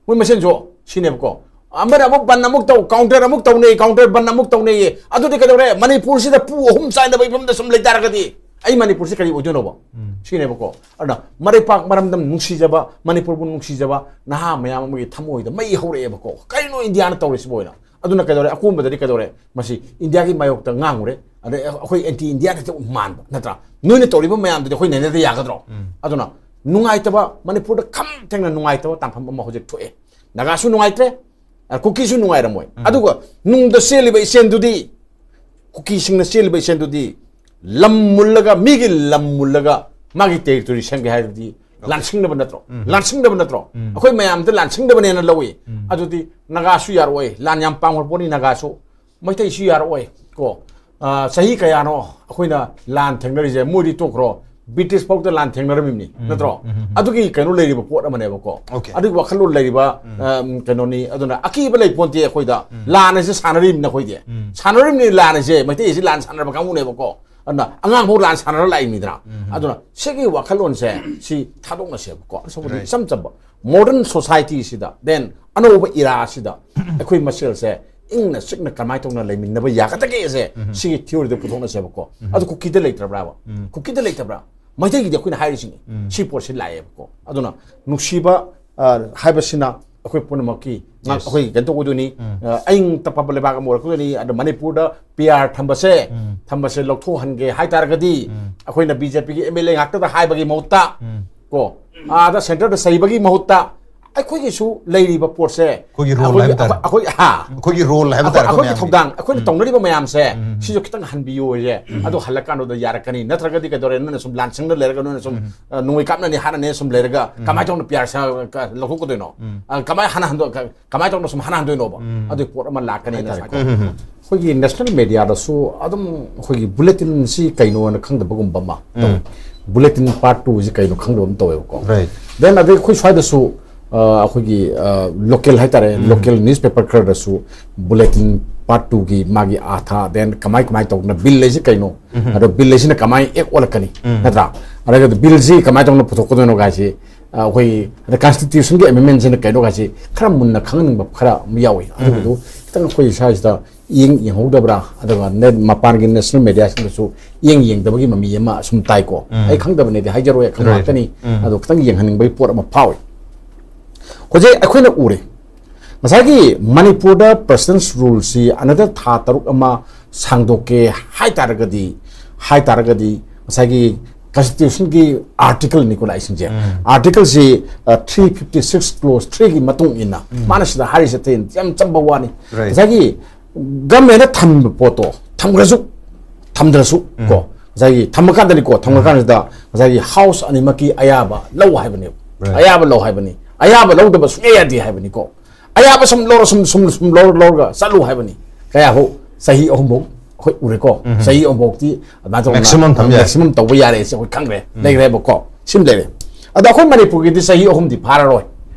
ꯃꯣꯏ ꯃꯁꯦꯟꯁꯨ ꯁꯤꯅꯦꯕꯀꯣ꯫ ꯑꯃꯅ ꯑꯃꯨꯛ ꯕꯟ ꯑꯃꯨꯛ ꯇꯧ, ꯀꯥꯎꯟꯇꯔ ꯑꯃꯨꯛ ꯇꯧꯅꯩ, ꯀꯥꯎꯟꯇꯔ ꯕꯟ ꯑꯃꯨꯛ ꯇꯧꯅꯩꯌꯦ꯫ ꯑꯗꯨꯗꯤ ꯀꯩꯗꯧꯔꯦ? ꯃꯅꯤꯄꯨꯔꯁꯤꯗ ꯄꯨ ꯑꯍꯨꯝ ꯆꯥꯏꯅꯕ ꯏꯐꯝꯗ ꯁꯨꯝ ꯂꯩꯇꯥꯔꯒꯗꯤ ꯑꯩ ꯃꯅꯤꯄꯨꯔꯁꯤ ꯀꯔꯤ ꯑꯣꯏꯗꯣꯏꯅꯣꯕ? ꯎꯝ꯫ ꯁꯤꯅꯦꯕꯀꯣ꯫ ꯑꯗꯨꯅ ꯃꯔꯩꯄꯥꯛ ꯃꯔꯝꯗꯝ ꯅꯨꯡꯁꯤꯖꯕ, ꯃꯅꯤꯄꯨꯔꯕꯨ ꯅꯨꯡꯁꯤꯖꯕ ꯅꯍꯥ ꯃꯌꯥꯝ ꯑꯃꯒꯤ ꯊꯃꯣꯏꯗ ꯃꯩ ꯍꯧꯔꯛꯑꯦꯕꯀꯣ꯫ ꯀꯔꯤꯅꯣ ꯏꯟꯗꯤꯌꯥꯅ ꯇꯧꯔꯤꯁꯤꯕꯣ ꯍꯥꯏꯅ꯫ ꯑꯗꯨꯅ ꯀꯩꯗꯧꯔꯦ? ꯑꯀꯣꯟꯕꯗꯗꯤ ꯀꯩꯗꯧꯔꯦ? ꯃꯁꯤ ꯏꯟꯗꯤꯌꯥꯒꯤ ꯃꯥꯌꯣꯛꯇ ꯉꯥꯡꯉꯨꯔꯦ꯫ ꯑꯗꯩ ꯑꯩꯈꯣꯏ ꯑꯦꯟꯇꯤ ꯏꯟꯗꯤꯌꯥꯟ ꯍꯦꯛꯇ ꯃꯥꯟꯕ ꯅꯠꯇ꯭ꯔꯥ? ꯅꯣꯏꯅ ꯇꯧꯔꯤꯕ ꯃꯌꯥꯝꯗꯨꯗꯤ ꯑꯩꯈꯣꯏ ꯅꯩꯅꯗ ꯌꯥꯒꯗ꯭ꯔꯣ? ꯎꯝ꯫ ꯑꯗꯨꯅ ꯅꯨꯡꯉꯥꯏꯇꯕ, ꯃꯅꯤꯄꯨꯔꯗ ꯈꯝ ꯊꯦꯡꯅ ꯅꯨꯡꯉꯥꯏꯇꯕ ꯇꯥꯟꯐꯝ ꯑꯃ ꯍꯧꯖꯤꯛ ꯊꯣꯛꯑꯦ꯫ ꯅꯥꯒꯥꯁꯨ ꯅꯨꯡꯉꯥꯏꯇ꯭ꯔꯦ, ꯑ, ꯀꯨꯀꯤꯁꯨ ꯅꯨꯡꯉꯥꯏꯔꯝꯃꯣꯏ꯫ ꯎꯝ꯫ ꯑꯗꯨꯒ ꯅꯨꯡꯗ ꯆꯦꯜꯂꯤꯕ ꯏꯆꯦꯟꯗꯨꯗꯤ, ꯀꯨꯀꯤꯁꯤꯡꯅ ꯆꯦꯜꯂꯤꯕ ꯏꯆꯦꯟꯗꯨꯗꯤ ꯂꯝ ꯃꯨꯜꯂꯒ, ꯃꯤꯒꯤ ꯂꯝ ꯃꯨꯜꯂꯒ ꯃꯥꯒꯤ ꯇꯦꯔꯤꯇꯣꯔꯤ ꯁꯦꯝꯒꯦ ꯍꯥꯏꯔꯗꯤ ꯑꯣꯀꯦ꯫ ꯂꯥꯟꯁꯤꯡꯅꯕ ꯅꯠꯇ꯭ꯔꯣ? ꯎꯝ꯫ ꯂꯥꯟꯁꯤꯡꯅꯕ ꯅꯠꯇ꯭ꯔꯣ? ꯎꯝ꯫ ꯑꯩꯈꯣꯏ ꯃꯌꯥꯝꯗ ꯂꯥꯟꯁꯤꯡꯅꯕꯅꯦꯅ ꯂꯧꯏ꯫ ꯎꯝ꯫ ꯑꯗꯨꯗꯤ ꯅꯥꯒꯥꯁꯨ ꯌꯥꯔꯛꯑꯣꯏ, ꯂꯥꯟ ꯌꯥꯝ ꯄꯥꯝꯈ꯭ꯔ ꯄꯣꯠꯅꯤ ꯅꯥꯒꯥꯁꯨ꯫ ꯃꯩꯇꯩꯁꯨ ꯌꯥꯔꯛꯑꯣꯏ ꯀꯣ꯫ ꯑ, ꯆꯍꯤ ꯀꯌꯥꯅꯣ ꯑꯩꯈꯣꯏꯅ ꯂꯥꯟ ꯊꯦꯡꯅꯔꯤꯁꯦ? ꯃꯣꯏꯗꯤ ꯇꯣꯛꯈ꯭ꯔꯣ, ꯕ꯭ꯔꯤꯇꯤꯁ ꯐꯥꯎꯗ ꯂꯥꯟ ꯊꯦꯡꯅꯔꯝꯃꯤꯕꯅꯤ, ꯎꯝ, ꯅꯠꯇ꯭ꯔꯣ? ꯎꯝ, ꯎꯝ, ꯎꯝ꯫ ꯑꯗꯨꯒꯤ ꯀꯩꯅꯣ ꯂꯩꯔꯤꯕ ꯄꯣꯠ ꯑꯃꯅꯦꯕꯀꯣ꯫ ꯑꯣꯀꯦ꯫ ꯑꯗꯨꯒꯤ ꯋꯥꯈꯜꯂꯣꯟ ꯂꯩꯔꯤꯕ, ꯎꯝ꯫ ꯑ, ꯎꯝ, ꯀꯩꯅꯣꯅꯤ꯫ ꯑꯗꯨꯅ ꯑꯀꯤꯕ ꯂꯩ ꯄꯣꯟꯇꯦ ꯑꯩꯈꯣꯏꯗ꯫ ꯎꯝ꯫ ꯂꯥꯟ ꯑꯁꯤ ꯁꯥꯟꯅꯔꯤꯕꯅꯤ ꯑꯩꯈꯣꯏꯗꯤ꯫ ꯎꯝ꯫ ꯁꯥꯟꯅꯔꯤꯕꯅꯤ ꯂꯥꯟ ꯑꯁꯦ, ꯃꯩꯇꯩ ꯑꯁꯤ ꯂꯥꯟ ꯁꯥꯟꯅꯔꯕ ꯀꯥꯡꯕꯨꯅꯦꯕꯀꯣ꯫ ꯑꯗꯨꯅ ꯑꯉꯥꯡ ꯐꯥꯎ ꯂꯥꯟ ꯁꯥꯟꯅꯔ ꯂꯥꯛꯏꯅꯤꯗꯅ꯫ ꯎꯝ꯫ ꯑꯗꯨꯅ ꯁꯤꯒꯤ ꯋꯥꯈꯜꯂꯣꯟꯁꯦ ꯁꯤ ꯊꯥꯗꯣꯛꯅꯁꯦꯕꯀꯣ꯫ ꯑꯁꯣꯝꯗꯤ right꯫ ꯏꯆꯝ ꯆꯝꯕ modern society ꯁꯤꯗ, then ꯑꯅꯧꯕ era ꯁꯤꯗ ꯑꯩꯈꯣꯏ ꯃꯁꯦꯜꯁꯦ ꯏꯪꯅ ꯆꯤꯛꯅ ꯀꯃꯥꯏꯅ ꯇꯧꯅ ꯂꯩꯃꯤꯟꯅꯕ ꯌꯥꯒꯗꯒꯦꯁꯦ ꯎꯝ꯫ ꯁꯤꯒꯤ theory ꯗꯣ ꯄꯨꯊꯣꯛꯅꯁꯦꯕꯀꯣ꯫ ꯎꯝ꯫ ꯑꯗꯨ ꯀꯨꯀꯤꯗ ꯂꯩꯇ꯭ꯔꯕ꯭ꯔꯥꯕ? ꯎꯝ꯫ ꯀꯨꯀꯤꯗ ꯂꯩꯇꯕ꯭ꯔꯥ? ꯃꯩꯇꯩꯒꯤꯗꯤ ꯑꯩꯈꯣꯏꯅ ꯍꯥꯏꯔꯤꯁꯤꯅꯤ꯫ ꯎꯝ꯫ ꯁꯤ ꯄꯣꯠꯁꯤ ꯂꯥꯛꯑꯦꯕꯀꯣ꯫ ꯑꯗꯨꯅ ꯅꯨꯡꯁꯤꯕ, ꯑ, ꯍꯥꯏꯕꯁꯤꯅ ꯑꯩꯈꯣꯏ ꯄꯨꯝꯅꯃꯛꯀꯤ ꯉꯥꯛ-, yes꯫ ꯑꯩꯈꯣꯏ ꯀꯩꯅꯣ ꯇꯧꯒꯗꯣꯏꯅꯤ꯫ ꯎꯝ꯫ ꯑ, ꯑꯏꯪ ꯇꯞꯄꯕ ꯂꯩꯕꯥꯛ ꯑꯃ ꯑꯣꯏꯔꯛꯀꯗꯣꯏꯅꯤ꯫ ꯑꯗ ꯃꯅꯤꯄꯨꯔꯗ P R ꯊꯝꯕꯁꯦ, ꯎꯝ꯫ ꯊꯝꯕꯁꯦ ꯂꯧꯊꯣꯛꯍꯟꯒꯦ ꯍꯥꯏꯇꯥꯔꯒꯗꯤ ꯎꯝ꯫ ꯑꯩꯈꯣꯏꯅ B J P ꯒꯤ M L A ꯉꯥꯛꯇꯗ ꯍꯥꯏꯕꯒꯤ ꯃꯍꯨꯠꯇ ꯎꯝ꯫ ꯀꯣ, ꯑꯥꯗ centre ꯗ ꯆꯩꯕꯒꯤ ꯃꯍꯨꯠꯇ ꯑꯩꯈꯣꯏꯒꯤꯁꯨ ꯂꯩꯔꯤꯕ ꯄꯣꯠꯁꯦ ꯑꯩꯈꯣꯏꯒꯤ role ꯍꯥꯏꯕ ꯇꯥꯔꯦ꯫ ꯑꯩꯈꯣꯏ ꯍꯥ ꯑꯩꯈꯣꯏꯒꯤ role ꯍꯥꯏꯕ ꯇꯥꯔꯦ, ꯑꯩꯈꯣꯏ ꯑꯩꯈꯣꯏꯒꯤ ꯃꯌꯥꯝꯒꯤ꯫ ꯊꯧꯗꯥꯡ, ꯑꯩꯈꯣꯏꯅ ꯇꯧꯅꯔꯤꯕ ꯃꯌꯥꯝꯁꯦ ꯁꯤꯁꯨ ꯈꯤꯇꯪ ꯍꯟꯕꯤꯌꯨꯁꯦ꯫ ꯑꯗꯨ ꯍꯜꯂꯀꯥꯟꯗꯨꯗ ꯌꯥꯔꯛꯀꯅꯤ꯫ ꯅꯠꯇ꯭ꯔꯒꯗꯤ ꯀꯩꯗꯧꯔꯦ, ꯅꯣꯏꯅ ꯁꯨꯝ ꯂꯥꯟꯁꯪꯗ ꯂꯩꯔꯒ ꯅꯣꯏꯅ ꯁꯨꯝ ꯑ, ꯅꯣꯡꯃꯩ ꯀꯥꯞꯅꯅꯤ ꯍꯥꯠꯅꯅꯤ ꯁꯨꯝ ꯂꯩꯔꯒ ꯀꯃꯥꯏꯅ ꯇꯧꯅ ꯄꯤ ꯑꯥꯔ ꯁꯤ ꯂꯧꯊꯣꯛꯀꯗꯣꯏꯅꯣ? ꯑ, ꯀꯃꯥꯏꯅ ꯍꯥꯟꯅ ꯍꯟꯗꯣꯛ ꯀ- ꯀꯃꯥꯏꯅ ꯇꯧꯅ ꯁꯨꯝ ꯍꯥꯟꯅ ꯍꯟꯗꯣꯏꯅꯣꯕ? ꯑꯗꯨꯒꯤ ꯄꯣꯠ ꯑꯃ ꯂꯥꯛꯀꯅꯤꯅ ꯁꯨꯃꯥꯏꯅ ꯇꯧ-, ꯑꯩꯈꯣꯏꯒꯤ ꯅꯦꯁꯅꯦꯜ ꯃꯦꯗꯤꯌꯥꯗꯁꯨ ꯑꯗꯨꯝ ꯑꯩꯈꯣꯏꯒꯤ ꯕꯨꯂꯦꯇꯤꯟꯁꯤ ꯀꯩꯅꯣꯅ ꯈꯪꯗꯕꯒꯨꯝꯕ ꯑꯃ ꯇꯧꯋꯤ꯫ ꯕꯨꯂꯦꯇꯤꯟ ꯄꯥꯔꯠ ꯇꯨꯁꯤ ꯀꯩꯅꯣ ꯈꯪꯗꯕ ꯑꯃ ꯇꯧꯋꯦꯕꯀꯣ꯫ Right. Then ꯑꯗꯩ ꯑꯩꯈꯣꯏ ꯁ꯭ꯋꯥꯏꯗꯁꯨ ꯑ, ꯑꯩꯈꯣꯏꯒꯤ ꯂꯣꯀꯦꯜ ꯍꯥꯏꯇꯥꯔꯦ, ꯂꯣꯀꯦꯜ ꯅ꯭ꯌꯨꯁꯄꯦꯄꯔ ꯈꯔꯗꯁꯨ ꯕꯨꯂꯦꯇꯤꯟ ꯄꯥꯔꯠ ꯇꯨꯒꯤ ꯃꯥꯒꯤ ꯑꯥꯊꯥ, then ꯀꯃꯥꯏ ꯀꯃꯥꯏꯅ ꯇꯧꯗꯅ ꯕꯤꯜ ꯍꯥꯏꯁꯤ ꯀꯩꯅꯣ, ꯑꯗꯣ ꯕꯤꯜ ꯍꯥꯏꯁꯤꯅ ꯀꯃꯥꯏꯅ ꯑꯦꯛ ꯑꯣꯜꯂꯛꯀꯅꯤ, ꯅꯠꯇ꯭ꯔꯥ? ꯑꯗꯨꯒ ꯕꯤꯜꯁꯤ ꯀꯃꯥꯏꯅ ꯇꯧꯅ ꯄꯨꯊꯣꯛꯀꯗꯣꯏꯅꯣ ꯀꯥꯏꯁꯤ, ꯑ, ꯑꯩꯈꯣꯏ ꯑꯗ ꯀꯟꯁꯇꯤꯇ꯭ꯌꯨꯁꯟꯒꯤ ꯑꯦꯃꯦꯟꯃꯦꯟꯁꯤꯅ ꯀꯩꯅꯣ ꯀꯥꯏꯁꯤ ꯈꯔ ꯃꯨꯟꯅ ꯈꯪꯍꯟꯅꯤꯡꯕ ꯈꯔ ꯑꯃ ꯌꯥꯎꯏ꯫ ꯑꯗꯨꯒꯤꯗꯨ ꯈꯤꯇꯪ ꯑꯩꯈꯣꯏ ꯏꯁꯥꯁꯤꯗ ꯌꯦꯡ ꯌꯦꯡꯍꯧꯗꯕ꯭ꯔꯥ, ꯑꯗꯨꯒ ꯅꯦ-, ꯃꯄꯥꯟꯒꯤ ꯅꯦꯁꯅꯦꯜ ꯃꯦꯗꯤꯌꯥꯁꯤꯡꯗꯁꯨ ꯌꯦꯡ ꯌꯦꯡꯗꯕꯒꯤ ꯃꯃꯤ ꯑꯃ ꯑꯁꯨꯝ ꯇꯥꯏꯀꯣ꯫ ꯑꯩ ꯈꯪꯗꯕꯅꯦꯗꯤ ꯍꯥꯏꯖꯔꯣꯏ, ꯑꯈꯪꯕ Right. ꯉꯥꯛꯇꯅꯤ꯫ ꯑꯗꯣ ꯈꯤꯇꯪ ꯌꯦꯡꯍꯟꯅꯤꯡꯕꯒꯤ ꯄꯣꯠ ꯑꯃ ꯐꯥꯎꯏ꯫ ꯍꯧꯖꯤꯛ ꯑꯩꯈꯣꯏꯅ ꯎꯔꯦ, ꯉꯁꯥꯏꯒꯤ ꯃꯅꯤꯄꯨꯔꯗ ꯄ꯭ꯔꯁꯤꯗꯦꯟꯁ ꯔꯨꯜꯁꯤ ꯑꯅꯗꯔ ꯊꯥ ꯇꯔꯨꯛ ꯑꯃ ꯁꯥꯡꯗꯣꯛꯀꯦ ꯍꯥꯏ ꯇꯥꯔꯒꯗꯤ, ꯍꯥꯏ ꯇꯥꯔꯒꯗꯤ ꯉꯁꯥꯏꯒꯤ ꯀꯟꯁꯇꯤꯇ꯭ꯌꯨꯁꯟꯒꯤ ꯑꯥꯔꯇꯤꯀꯜꯅꯤꯀꯣ ꯂꯥꯛꯏꯁꯤꯡꯁꯦ, ꯑꯥꯔꯇꯤꯀꯜꯁꯤ ꯊ꯭ꯔꯤ ꯐꯤꯐꯇꯤ ꯁꯤꯛꯁ ꯀ꯭ꯂꯣꯁ ꯊ꯭ꯔꯤꯒꯤ ꯃꯇꯨꯡ ꯏꯟꯅ ꯃꯥꯅ ꯁꯤꯗ ꯍꯥꯏꯔꯤꯁꯦ ꯑꯇꯩ ꯌꯥꯝ ꯆꯝꯕ ꯋꯥꯅꯤ꯫ Right. ꯉꯁꯥꯏꯒꯤ ꯒꯃꯦꯟꯅ ꯊꯝꯕ ꯄꯣꯠꯇꯣ ꯊꯝꯈ꯭ꯔꯁꯨ ꯊꯝꯗ꯭ꯔꯁꯨ ꯀꯣ, ꯉꯁꯥꯏꯒꯤ ꯊꯝꯃꯀꯥꯟꯗꯅꯤꯀꯣ, ꯊꯝꯈ꯭ꯔꯀꯥꯟꯁꯤꯗ ꯉꯁꯥꯏꯒꯤ ꯍꯥꯎꯁ ꯑꯅꯤꯃꯛꯀꯤ ꯑꯌꯥꯕ ꯂꯧ ꯍꯥꯏꯕꯅꯦꯕ꯫ Right. ꯑꯌꯥꯕ ꯂꯧ ꯍꯥꯏꯕꯅꯤ꯫ ꯑꯌꯥꯕ ꯂꯧꯗꯕ ꯁꯨꯡꯌꯥ ꯌꯥꯗꯦ ꯍꯥꯏꯕꯅꯤꯀꯣ꯫ ꯑꯌꯥꯕ ꯁꯨꯝ ꯂꯧꯔ ꯁꯨꯝ ꯁꯨꯝ ꯁꯨꯝ ꯂꯧꯔ ꯂꯧꯔꯒ ꯆꯠꯂꯨ ꯍꯥꯏꯕꯅꯤ꯫ ꯀꯌꯥꯐꯧ? ꯆꯍꯤ ꯑꯍꯨꯝꯐꯧ ꯑꯩꯈꯣꯏ ꯎꯔꯦꯀꯣ꯫ ꯆꯍꯤ ꯑꯍꯨꯝꯐꯧꯇꯤ ꯑꯗꯨꯃꯥꯏꯅ ꯇꯧꯅ Maximum ꯊꯝ ꯌꯥꯏ꯫ Maximum ꯇꯧꯕ ꯌꯥꯔꯦ ꯁꯤ ꯑꯩꯈꯣꯏ ꯈꯪꯈ꯭ꯔꯦ, ꯂꯩꯈ꯭ꯔꯦꯕꯀꯣ꯫ ꯁꯤꯝ ꯂꯩꯔꯦ꯫ ꯑꯗꯣ ꯑꯩꯈꯣꯏ ꯃꯅꯤꯄꯨꯔꯒꯤꯗꯤ ꯆꯍꯤ ꯑꯍꯨꯝꯗꯤ ꯐꯥꯔꯔꯣꯏ꯫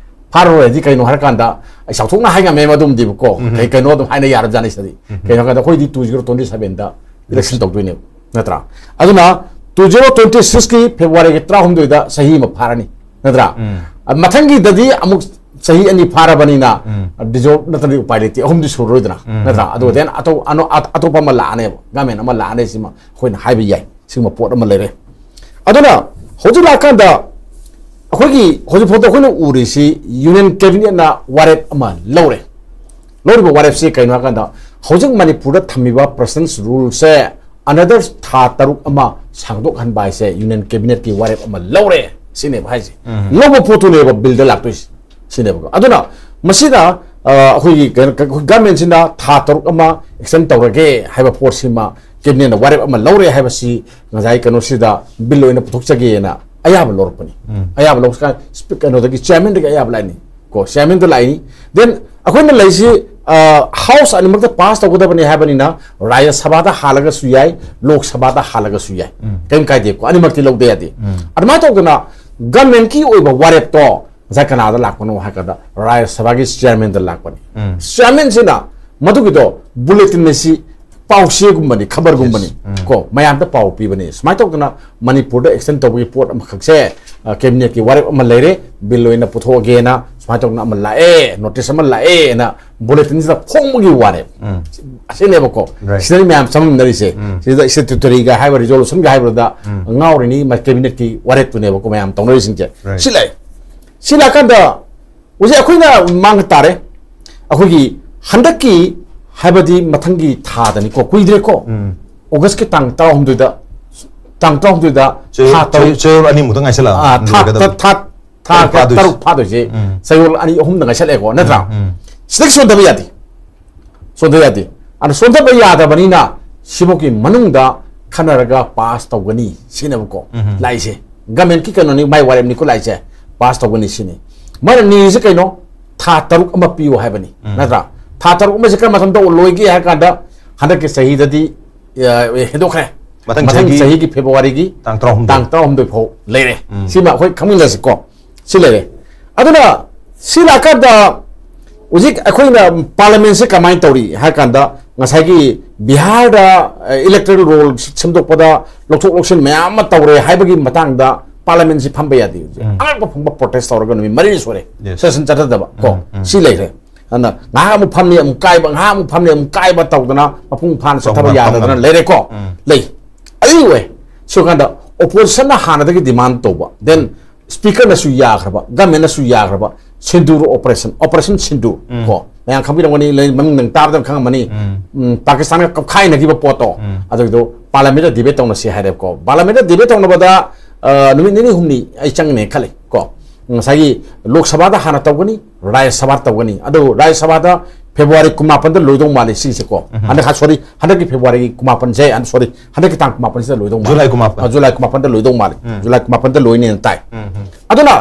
ꯐꯥꯔꯔꯣꯏꯗꯤ ꯀꯩꯅꯣ ꯍꯥꯏꯔꯀꯥꯟꯗ ꯑꯩ ꯆꯥꯎꯊꯣꯛꯅ ꯍꯥꯏ ꯉꯝꯃꯦ ꯃꯗꯨꯝꯗꯤꯕꯀꯣ꯫ ꯀꯩ ꯀꯩꯅꯣ ꯑꯗꯨꯝ ꯍꯥꯏꯅ ꯌꯥꯔꯕꯖꯥꯠꯅꯤ ꯁꯤꯗꯤ꯫ ꯀꯩꯅꯣ ꯍꯥꯏꯔꯀꯥꯟꯗ ꯑꯩꯈꯣꯏꯗꯤ ꯇꯨ ꯖꯤꯔꯣ ꯇ꯭ꯋꯦꯟꯇꯤ ꯁꯚꯦꯟꯗ ꯏꯂꯦꯛꯁꯟ ꯇꯧꯗꯣꯏꯅꯦꯕ, ꯅꯠꯇ꯭ꯔꯥ? ꯑꯗꯨꯅ ꯇꯨ ꯖꯤꯔꯣ ꯇ꯭ꯋꯦꯟꯇꯤ ꯁꯤꯛꯁꯀꯤ ꯐꯦꯕ꯭ꯔꯨꯋꯥꯔꯤꯒꯤ ꯇꯔꯥꯍꯨꯝꯗꯣꯏꯗ ꯆꯍꯤ ꯑꯃ ꯐꯥꯔꯅꯤ, ꯅꯠꯇ꯭ꯔꯥ? ꯑ, ꯃꯊꯪꯒꯤꯗꯗꯤ ꯑꯃꯨꯛ ꯆꯍꯤ ꯑꯅꯤ ꯐꯥꯔꯕꯅꯤꯅ ꯗꯤꯖꯣꯜꯕ ꯅꯠꯇ꯭ꯔꯗꯤ ꯎꯄꯥꯏ ꯂꯩꯇꯦ, ꯑꯍꯨꯝꯗꯤ ꯁꯨꯔꯔꯣꯏꯗꯅ, ꯅꯠꯇ꯭ꯔꯥ? ꯑꯗꯨꯒ then ꯑꯇꯣꯞ-, ꯑꯅꯣ-, ꯑꯇꯣꯞꯄ ꯑꯃ ꯂꯥꯛꯑꯅꯦꯕ, ꯒꯃꯦꯟ ꯑꯃ ꯂꯥꯛꯑꯅꯤ꯫ ꯁꯤꯃ ꯑꯩꯈꯣꯏꯅ ꯍꯥꯏꯕ ꯌꯥꯏ꯫ ꯁꯤꯒꯨꯝꯕ ꯄꯣꯠ ꯑꯃ ꯂꯩꯔꯦ꯫ ꯑꯗꯨꯅ ꯍꯧꯖꯤꯛ ꯂꯥꯛꯀꯥꯟꯗ ꯑꯩꯈꯣꯏꯒꯤ ꯍꯧꯖꯤꯛ ꯐꯥꯎꯗ ꯑꯩꯈꯣꯏꯅ ꯎꯔꯤꯁꯤ ꯌꯨꯅꯤꯌꯟ ꯀꯦꯕꯤꯅꯦꯠꯅ ꯋꯥꯔꯦꯞ ꯑꯃ ꯂꯧꯔꯦ꯫ ꯂꯧꯔꯤꯕ ꯋꯥꯔꯦꯞꯁꯤ ꯀꯩꯅꯣ ꯍꯥꯏꯀꯥꯟꯗ ꯍꯧꯖꯤꯛ ꯃꯅꯤꯄꯨꯔꯗ ꯊꯝꯃꯤꯕ ꯄ꯭ꯔꯁꯤꯗꯦꯟꯁ ꯔꯨꯜꯁꯦ ꯑꯅꯗꯔ ꯊꯥ ꯇꯔꯨꯛ ꯑꯃ ꯁꯥꯡꯗꯣꯛꯍꯟꯕ ꯍꯥꯏꯁꯦ ꯌꯨꯅꯤꯌꯟ ꯀꯦꯕꯤꯅꯦꯠꯀꯤ ꯋꯥꯔꯦꯞ ꯑꯃ ꯂꯧꯔꯦ ꯁꯤꯅꯦꯕ ꯍꯥꯏꯁꯦ꯫ ꯂꯧꯕ ꯄꯣꯠꯇꯨꯅꯦꯕ ꯕꯤꯜꯗ ꯂꯥꯛꯇꯣꯏꯁꯦ꯫ ꯁꯤꯅꯦꯕꯀꯣ꯫ ꯑꯗꯨꯅ ꯃꯁꯤꯗ, ꯑ, ꯑꯩꯈꯣꯏꯒꯤ ꯀꯩꯅꯣ, ꯒꯃꯦꯟꯁꯤꯅ ꯊꯥ ꯇꯔꯨꯛ ꯑꯃ ꯑꯦꯛꯁꯇꯦꯟ ꯇꯧꯔꯒꯦ ꯍꯥꯏꯕ ꯄꯣꯠꯁꯤꯃ ꯀꯦꯕꯤꯅꯦꯠꯅ ꯋꯥꯔꯦꯞ ꯑꯃ ꯂꯧꯔꯦ ꯍꯥꯏꯕꯁꯤ ꯉꯁꯥꯏ ꯀꯩꯅꯣꯁꯤꯗ ꯕꯤꯜ ꯑꯣꯏꯅ ꯄꯨꯊꯣꯛꯆꯒꯦꯅ ꯑꯌꯥꯕ ꯂꯧꯔꯛꯄꯅꯤ꯫ ꯎꯝ꯫ ꯑꯌꯥꯕ ꯂꯧꯔꯀꯥꯟ ꯀꯩꯅꯣꯗꯒꯤ, ꯆꯤꯌꯥꯔꯃꯦꯟꯗꯒꯤ ꯑꯌꯥꯕ ꯂꯥꯛꯏꯅꯤ꯫ ꯀꯣ, ꯆꯤꯌꯥꯔꯃꯦꯟꯗ ꯂꯥꯛꯏꯅꯤ꯫ Then ꯑꯩꯈꯣꯏꯅ ꯂꯩꯁꯤ, ꯑ, ꯍꯥꯎꯁ ꯑꯅꯤꯃꯛꯇ ꯄꯥꯁ ꯇꯧꯒꯗꯕꯅꯤ ꯍꯥꯏꯕꯅꯤꯅ ꯔꯥꯖ꯭ꯌ ꯁꯚꯥꯗ ꯍꯥꯜꯂꯒꯁꯨ ꯌꯥꯏ, ꯂꯣꯛ ꯁꯚꯥꯗ ꯍꯥꯜꯂꯒꯁꯨ ꯌꯥꯏ꯫ ꯎꯝ꯫ ꯀꯔꯤꯝ ꯀꯥꯏꯗꯦꯀꯣ, ꯑꯅꯤꯃꯛꯇꯤ ꯂꯧꯗ ꯌꯥꯗꯦ꯫ ꯎꯝ꯫ ꯑꯗꯨꯃꯥꯏꯅ ꯇꯧꯗꯅ ꯒꯃꯦꯟꯀꯤ ꯑꯣꯏꯕ ꯋꯥꯔꯦꯞꯇꯣ ꯉꯁꯥꯏ ꯀꯅꯥꯗ ꯂꯥꯛꯄꯅꯣ ꯍꯥꯏ ꯀꯥꯟꯗ ꯔꯥꯖ꯭ꯌ ꯁꯚꯥꯒꯤ ꯆꯤꯌꯥꯔꯃꯦꯟꯗ ꯂꯥꯛꯄꯅꯤ꯫ ꯎꯝ꯫ ꯆꯤꯌꯥꯔꯃꯦꯟꯁꯤꯅ ꯃꯗꯨꯒꯤꯗꯣ ꯕꯨꯂꯦꯇꯤꯟ ꯑꯁꯤ ꯄꯥꯎꯆꯦꯒꯨꯝꯕꯅꯤ, ꯈꯕꯔꯒꯨꯝꯕꯅꯤ꯫ Yes. ꯎꯝ꯫ ꯀꯣ, ꯃꯌꯥꯝꯗ ꯄꯥꯎ ꯄꯤꯕꯅꯤ꯫ ꯁꯨꯃꯥꯏꯅ ꯇꯧꯗꯅ ꯃꯅꯤꯄꯨꯔꯗ ꯑꯦꯛꯁꯇꯦꯟ ꯇꯧꯕꯒꯤ ꯄꯣꯠ ꯑꯃꯈꯛꯁꯦ, ꯑ, ꯀꯦꯕꯤꯅꯦꯠꯀꯤ ꯋꯥꯔꯦꯞ ꯑꯃ ꯂꯩꯔꯦ, ꯕꯤꯜ ꯑꯣꯏꯅ ꯄꯨꯊꯣꯛꯑꯒꯦꯅ ꯁꯨꯃꯥꯏꯅ ꯇꯧꯗꯅ ꯑꯃ ꯂꯥꯛꯑꯦ, ꯅꯣꯇꯤꯁ ꯑꯃ ꯂꯥꯛꯑꯦꯅ ꯕꯨꯂꯦꯇꯤꯟꯁꯤꯗ ꯐꯣꯡꯕꯒꯤ ꯋꯥꯔꯦꯞ꯫ ꯎꯝ꯫ ꯑꯁꯤꯅꯦꯕꯀꯣ꯫ Right. ꯁꯤꯗꯅꯤ ꯃꯌꯥꯝ ꯆꯃꯝꯅꯔꯤꯁꯦ꯫ ꯎꯝ꯫ ꯁꯤꯗ ꯏꯁꯇꯦꯇꯨꯇꯣꯔꯤꯒ ꯍꯥꯏꯕ, ꯔꯤꯖꯣꯂꯨꯁꯟꯒ ꯍꯥꯏꯕꯗ ꯎꯝ꯫ ꯉꯥꯎꯔꯤꯅꯤ, ꯃ-, ꯀꯦꯕꯤꯅꯦꯠꯀꯤ ꯋꯥꯔꯦꯞꯇꯨꯅꯦꯕꯀꯣ ꯃꯌꯥꯝ ꯇꯧꯅꯔꯤꯁꯤꯡꯁꯦ꯫ Right. ꯁꯤ ꯂꯩ꯫ ꯁꯤ ꯂꯥꯛꯀꯥꯟꯗ ꯍꯧꯖꯤꯛ ꯑꯩꯈꯣꯏꯅ ꯃꯥꯡ ꯇꯥꯔꯦ꯫ ꯑꯩꯈꯣꯏꯒꯤ ꯍꯟꯗꯛꯀꯤ ꯍꯥꯏꯕꯗꯤ ꯃꯊꯪꯒꯤ ꯊꯥꯗꯅꯤꯀꯣ, ꯀꯨꯏꯗ꯭ꯔꯦꯀꯣ꯫ ꯎꯝ꯫ ꯑꯣꯒꯁꯀꯤ ꯇꯥꯡ ꯇꯔꯥꯍꯨꯝꯗꯣꯏꯗ, ꯇꯥꯡ ꯇꯔꯥꯍꯨꯝꯗꯣꯏꯗ ꯆꯌꯣꯜ, ꯊꯥ ꯇꯔꯨꯛ, ꯆꯌꯣꯜ, ꯆꯌꯣꯜ ꯑꯅꯤꯃꯨꯛꯇ ꯉꯥꯏꯁꯜꯂꯛꯑꯕ꯫ ꯑꯥ, ꯊꯥ, ꯂꯣꯏꯒꯗꯕ꯫ ꯊꯥ, ꯊꯥ ꯇꯔꯨꯛ ꯐꯥꯗꯣꯏꯁꯦ꯫ ꯇꯔꯨꯛ ꯐꯥꯗꯣꯏꯁꯦ, ꯎꯝ꯫ ꯆꯌꯣꯜ ꯑꯅꯤ ꯑꯍꯨꯝꯗ ꯉꯥꯏꯁꯜꯂꯛꯑꯦꯀꯣ, ꯅꯠꯇ꯭ꯔꯥ? ꯎꯝ, ꯎꯝ꯫ ꯁꯤꯗꯒꯤ ꯁꯣꯟꯊꯕ ꯌꯥꯗꯦ꯫ ꯁꯣꯟꯊ ꯌꯥꯗꯦ꯫ ꯑꯗꯨ ꯁꯣꯟꯊꯕ ꯌꯥꯗꯕꯅꯤꯅ ꯁꯤꯐꯧꯒꯤ ꯃꯅꯨꯡꯗ ꯈꯟꯅꯔꯒ ꯄꯥꯁ ꯇꯧꯒꯅꯤ ꯁꯤꯅꯦꯕꯀꯣ꯫ ꯎꯝ꯫ ꯂꯥꯛꯏꯁꯦ꯫ ꯒꯃꯦꯟꯀꯤ ꯀꯩꯅꯣꯅꯤ, ꯃꯥꯏ ꯋꯥꯔꯦꯞꯅꯤꯀꯣ ꯂꯥꯛꯏꯁꯦ꯫ ꯄꯥꯁ ꯇꯧꯒꯅꯤ ꯁꯤꯅꯤ꯫ ꯃꯣꯏꯅ ꯅꯤꯔꯤꯁꯦ ꯀꯩꯅꯣ? ꯊꯥ ꯇꯔꯨꯛ ꯑꯃ ꯄꯤꯌꯨ ꯍꯥꯏꯕꯅꯤ꯫ ꯎꯝ꯫ ꯅꯠꯇ꯭ꯔꯥ? ꯊꯥ ꯇꯔꯨꯛ ꯑꯃꯁꯦ ꯀꯔꯝꯕ ꯃꯇꯝꯗ ꯂꯣꯏꯒꯦ ꯍꯥꯏ ꯀꯥꯟꯗ ꯍꯟꯗꯛꯀꯤ ꯆꯍꯤꯗꯗꯤ, ꯑ, ꯍꯦꯟꯗꯣꯛꯈ꯭ꯔꯦ꯫ ꯃꯊꯪ ꯃꯊꯪ ꯆꯍꯤꯒꯤ ꯆꯍꯤꯒꯤ ꯐꯦꯕ꯭ꯔꯨꯋꯥꯔꯤꯒꯤ ꯇꯥꯡ ꯇꯔꯥꯍꯨꯝꯗꯣꯏ꯫ ꯇꯥꯡ ꯇꯔꯥꯍꯨꯝꯗꯣꯏ ꯐꯥꯎ ꯂꯩꯔꯦ꯫ ꯎꯝ꯫ ꯁꯤꯃ ꯑꯩꯈꯣꯏ ꯈꯪꯃꯤꯟꯅꯁꯤꯀꯣ꯫ ꯁꯤ ꯂꯩꯔꯦ꯫ ꯑꯗꯨꯅ ꯁꯤ ꯂꯥꯛꯀꯥꯟꯗ ꯍꯧꯖꯤꯛ ꯑꯩꯈꯣꯏꯅ ꯄꯥꯔꯂꯤꯌꯥꯃꯦꯟꯁꯦ ꯀꯃꯥꯏꯅ ꯇꯧꯔꯤ ꯍꯥꯏ ꯀꯥꯟꯗ ꯉꯁꯥꯏꯒꯤ ꯕꯤꯍꯥꯔꯗ, ꯑ, ꯏꯂꯦꯛꯇꯣꯔꯦꯜ ꯔꯣꯜ ꯁꯦꯝꯗꯣꯛꯄꯗ ꯂꯧꯊꯣꯛ ꯂꯧꯁꯤꯟ ꯃꯌꯥꯝ ꯑꯃ ꯇꯧꯔꯦ ꯍꯥꯏꯕꯒꯤ ꯃꯇꯥꯡꯗ ꯄꯥꯔꯂꯤꯌꯥꯃꯦꯟꯁꯤ ꯐꯝꯕ ꯌꯥꯗꯦ ꯍꯧꯖꯤꯛ꯫ ꯎꯝ꯫ ꯑꯉꯛꯄ ꯐꯪꯕ ꯄ꯭ꯔꯣꯇꯦꯁ ꯇꯧꯔꯒ ꯅꯨꯃꯤꯠ ꯃꯔꯤꯅꯤ ꯁꯨꯔꯦ꯫ Yes. ꯁꯦꯁꯟ ꯆꯠꯊꯗꯕ ꯀꯣ꯫ ꯎꯝ, ꯎꯝ꯫ ꯁꯤ ꯂꯩꯔꯦ꯫ ꯑꯗꯨꯅ ꯉꯥꯏꯍꯥꯛ ꯑꯃꯨꯛ ꯐꯝꯅꯤ, ꯑꯃꯨꯛ ꯀꯥꯏꯕ, ꯉꯥꯏꯍꯥꯛ ꯑꯃꯨꯛ ꯐꯝꯅꯤ, ꯑꯃꯨꯛ ꯀꯥꯏꯕ ꯇꯧꯗꯅ ꯃꯄꯨꯡ ꯐꯥꯅ ꯆꯠꯊꯕ ꯐꯝ-, ꯌꯥꯗꯗꯅ ꯐꯝ-, ꯂꯩꯔꯦꯀꯣ꯫ ꯎꯝ꯫ ꯂꯩ꯫ ꯑꯗꯨꯒꯤ ꯑꯣꯏ꯫ ꯁꯤ ꯀꯥꯟꯗ ꯑꯣꯄꯣꯖꯤꯁꯟꯅ ꯍꯥꯟꯅꯗꯒꯤ ꯗꯤꯃꯥꯟ ꯇꯧꯕ, then ꯁ꯭ꯄꯤꯀꯔꯅꯁꯨ ꯌꯥꯈ꯭ꯔꯕ, ꯒꯃꯦꯟꯅꯁꯨ ꯌꯥꯈ꯭ꯔꯕ, ꯁꯤꯟꯗꯨꯔ ꯑꯣꯄꯔꯦꯁꯟ, ꯑꯣꯄꯔꯦꯁꯟ ꯁꯤꯟꯗꯨꯔ ꯎꯝ꯫ ꯀꯣ꯫ ꯃꯌꯥꯝ ꯈꯪꯕꯤꯔꯝꯒꯅꯤ, ꯂꯩ-, ꯃꯃꯤꯡ ꯅꯪ ꯇꯥꯕꯗ ꯈꯪꯉꯝꯃꯅꯤ꯫ ꯎꯝ꯫ ꯎꯝ, ꯄꯥꯀꯤꯁꯇꯥꯟꯒ ꯀꯞꯈꯥꯏꯅꯈꯤꯕ ꯄꯣꯠꯇꯣ, ꯎꯝ꯫ ꯑꯗꯨꯒꯤꯗꯣ ꯄꯥꯔꯂꯤꯌꯥꯃꯦꯟꯗ ꯗꯤꯕꯦꯠ ꯇꯧꯅꯁꯤ ꯍꯥꯏꯔꯦꯕꯀꯣ꯫ ꯄꯥꯔꯂꯤꯌꯥꯃꯦꯟꯗ ꯗꯤꯕꯦꯠ ꯇꯧꯅꯕꯗ, ꯑ, ꯅꯨꯃꯤꯠ ꯅꯤꯅꯤ ꯍꯨꯝꯅꯤ ꯑꯩ ꯆꯪꯒꯅꯤ ꯈꯜꯂꯤ ꯀꯣ꯫ ꯉꯁꯥꯏꯒꯤ ꯂꯣꯛ ꯁꯚꯥꯗ ꯍꯥꯟꯅ ꯇꯧꯒꯅꯤ, ꯔꯥꯖ꯭ꯌ ꯁꯚꯥ ꯇꯧꯒꯅꯤ꯫ ꯑꯗꯨ ꯔꯥꯖ꯭ꯌ ꯁꯚꯥꯗ ꯐꯦꯕ꯭ꯔꯨꯋꯥꯔꯤ ꯀꯨꯟꯃꯥꯄꯟꯗ ꯂꯣꯏꯗꯧ ꯃꯥꯜꯂꯤ ꯁꯤꯒꯤꯁꯦꯀꯣ꯫ ꯍꯟꯗꯛ, ꯁꯣꯔꯤ, ꯍꯟꯗꯛꯀꯤ ꯐꯦꯕ꯭ꯔꯨꯋꯥꯔꯤꯒꯤ ꯀꯨꯟꯃꯥꯄꯟꯁꯦ, ꯑ, ꯁꯣꯔꯤ, ꯍꯟꯗꯛꯀꯤ ꯇꯥꯡ ꯀꯨꯟꯃꯥꯄꯟꯁꯤꯗ ꯂꯣꯏꯗꯧ ꯃꯥꯜꯂꯤ꯫ ꯖꯨꯂꯥꯏ ꯀꯨꯟꯃꯥꯄꯟ꯫ ꯑ, ꯖꯨꯂꯥꯏ ꯀꯨꯟꯃꯥꯄꯟꯗ ꯂꯣꯏꯗꯧ ꯃꯥꯜꯂꯤ꯫ ꯎꯝ꯫ ꯖꯨꯂꯥꯏ ꯀꯨꯟꯃꯥꯄꯟꯗ ꯂꯣꯏꯅꯦꯅ ꯇꯥꯏ꯫ ꯎꯝ, ꯎꯝ꯫ ꯑꯗꯨꯅ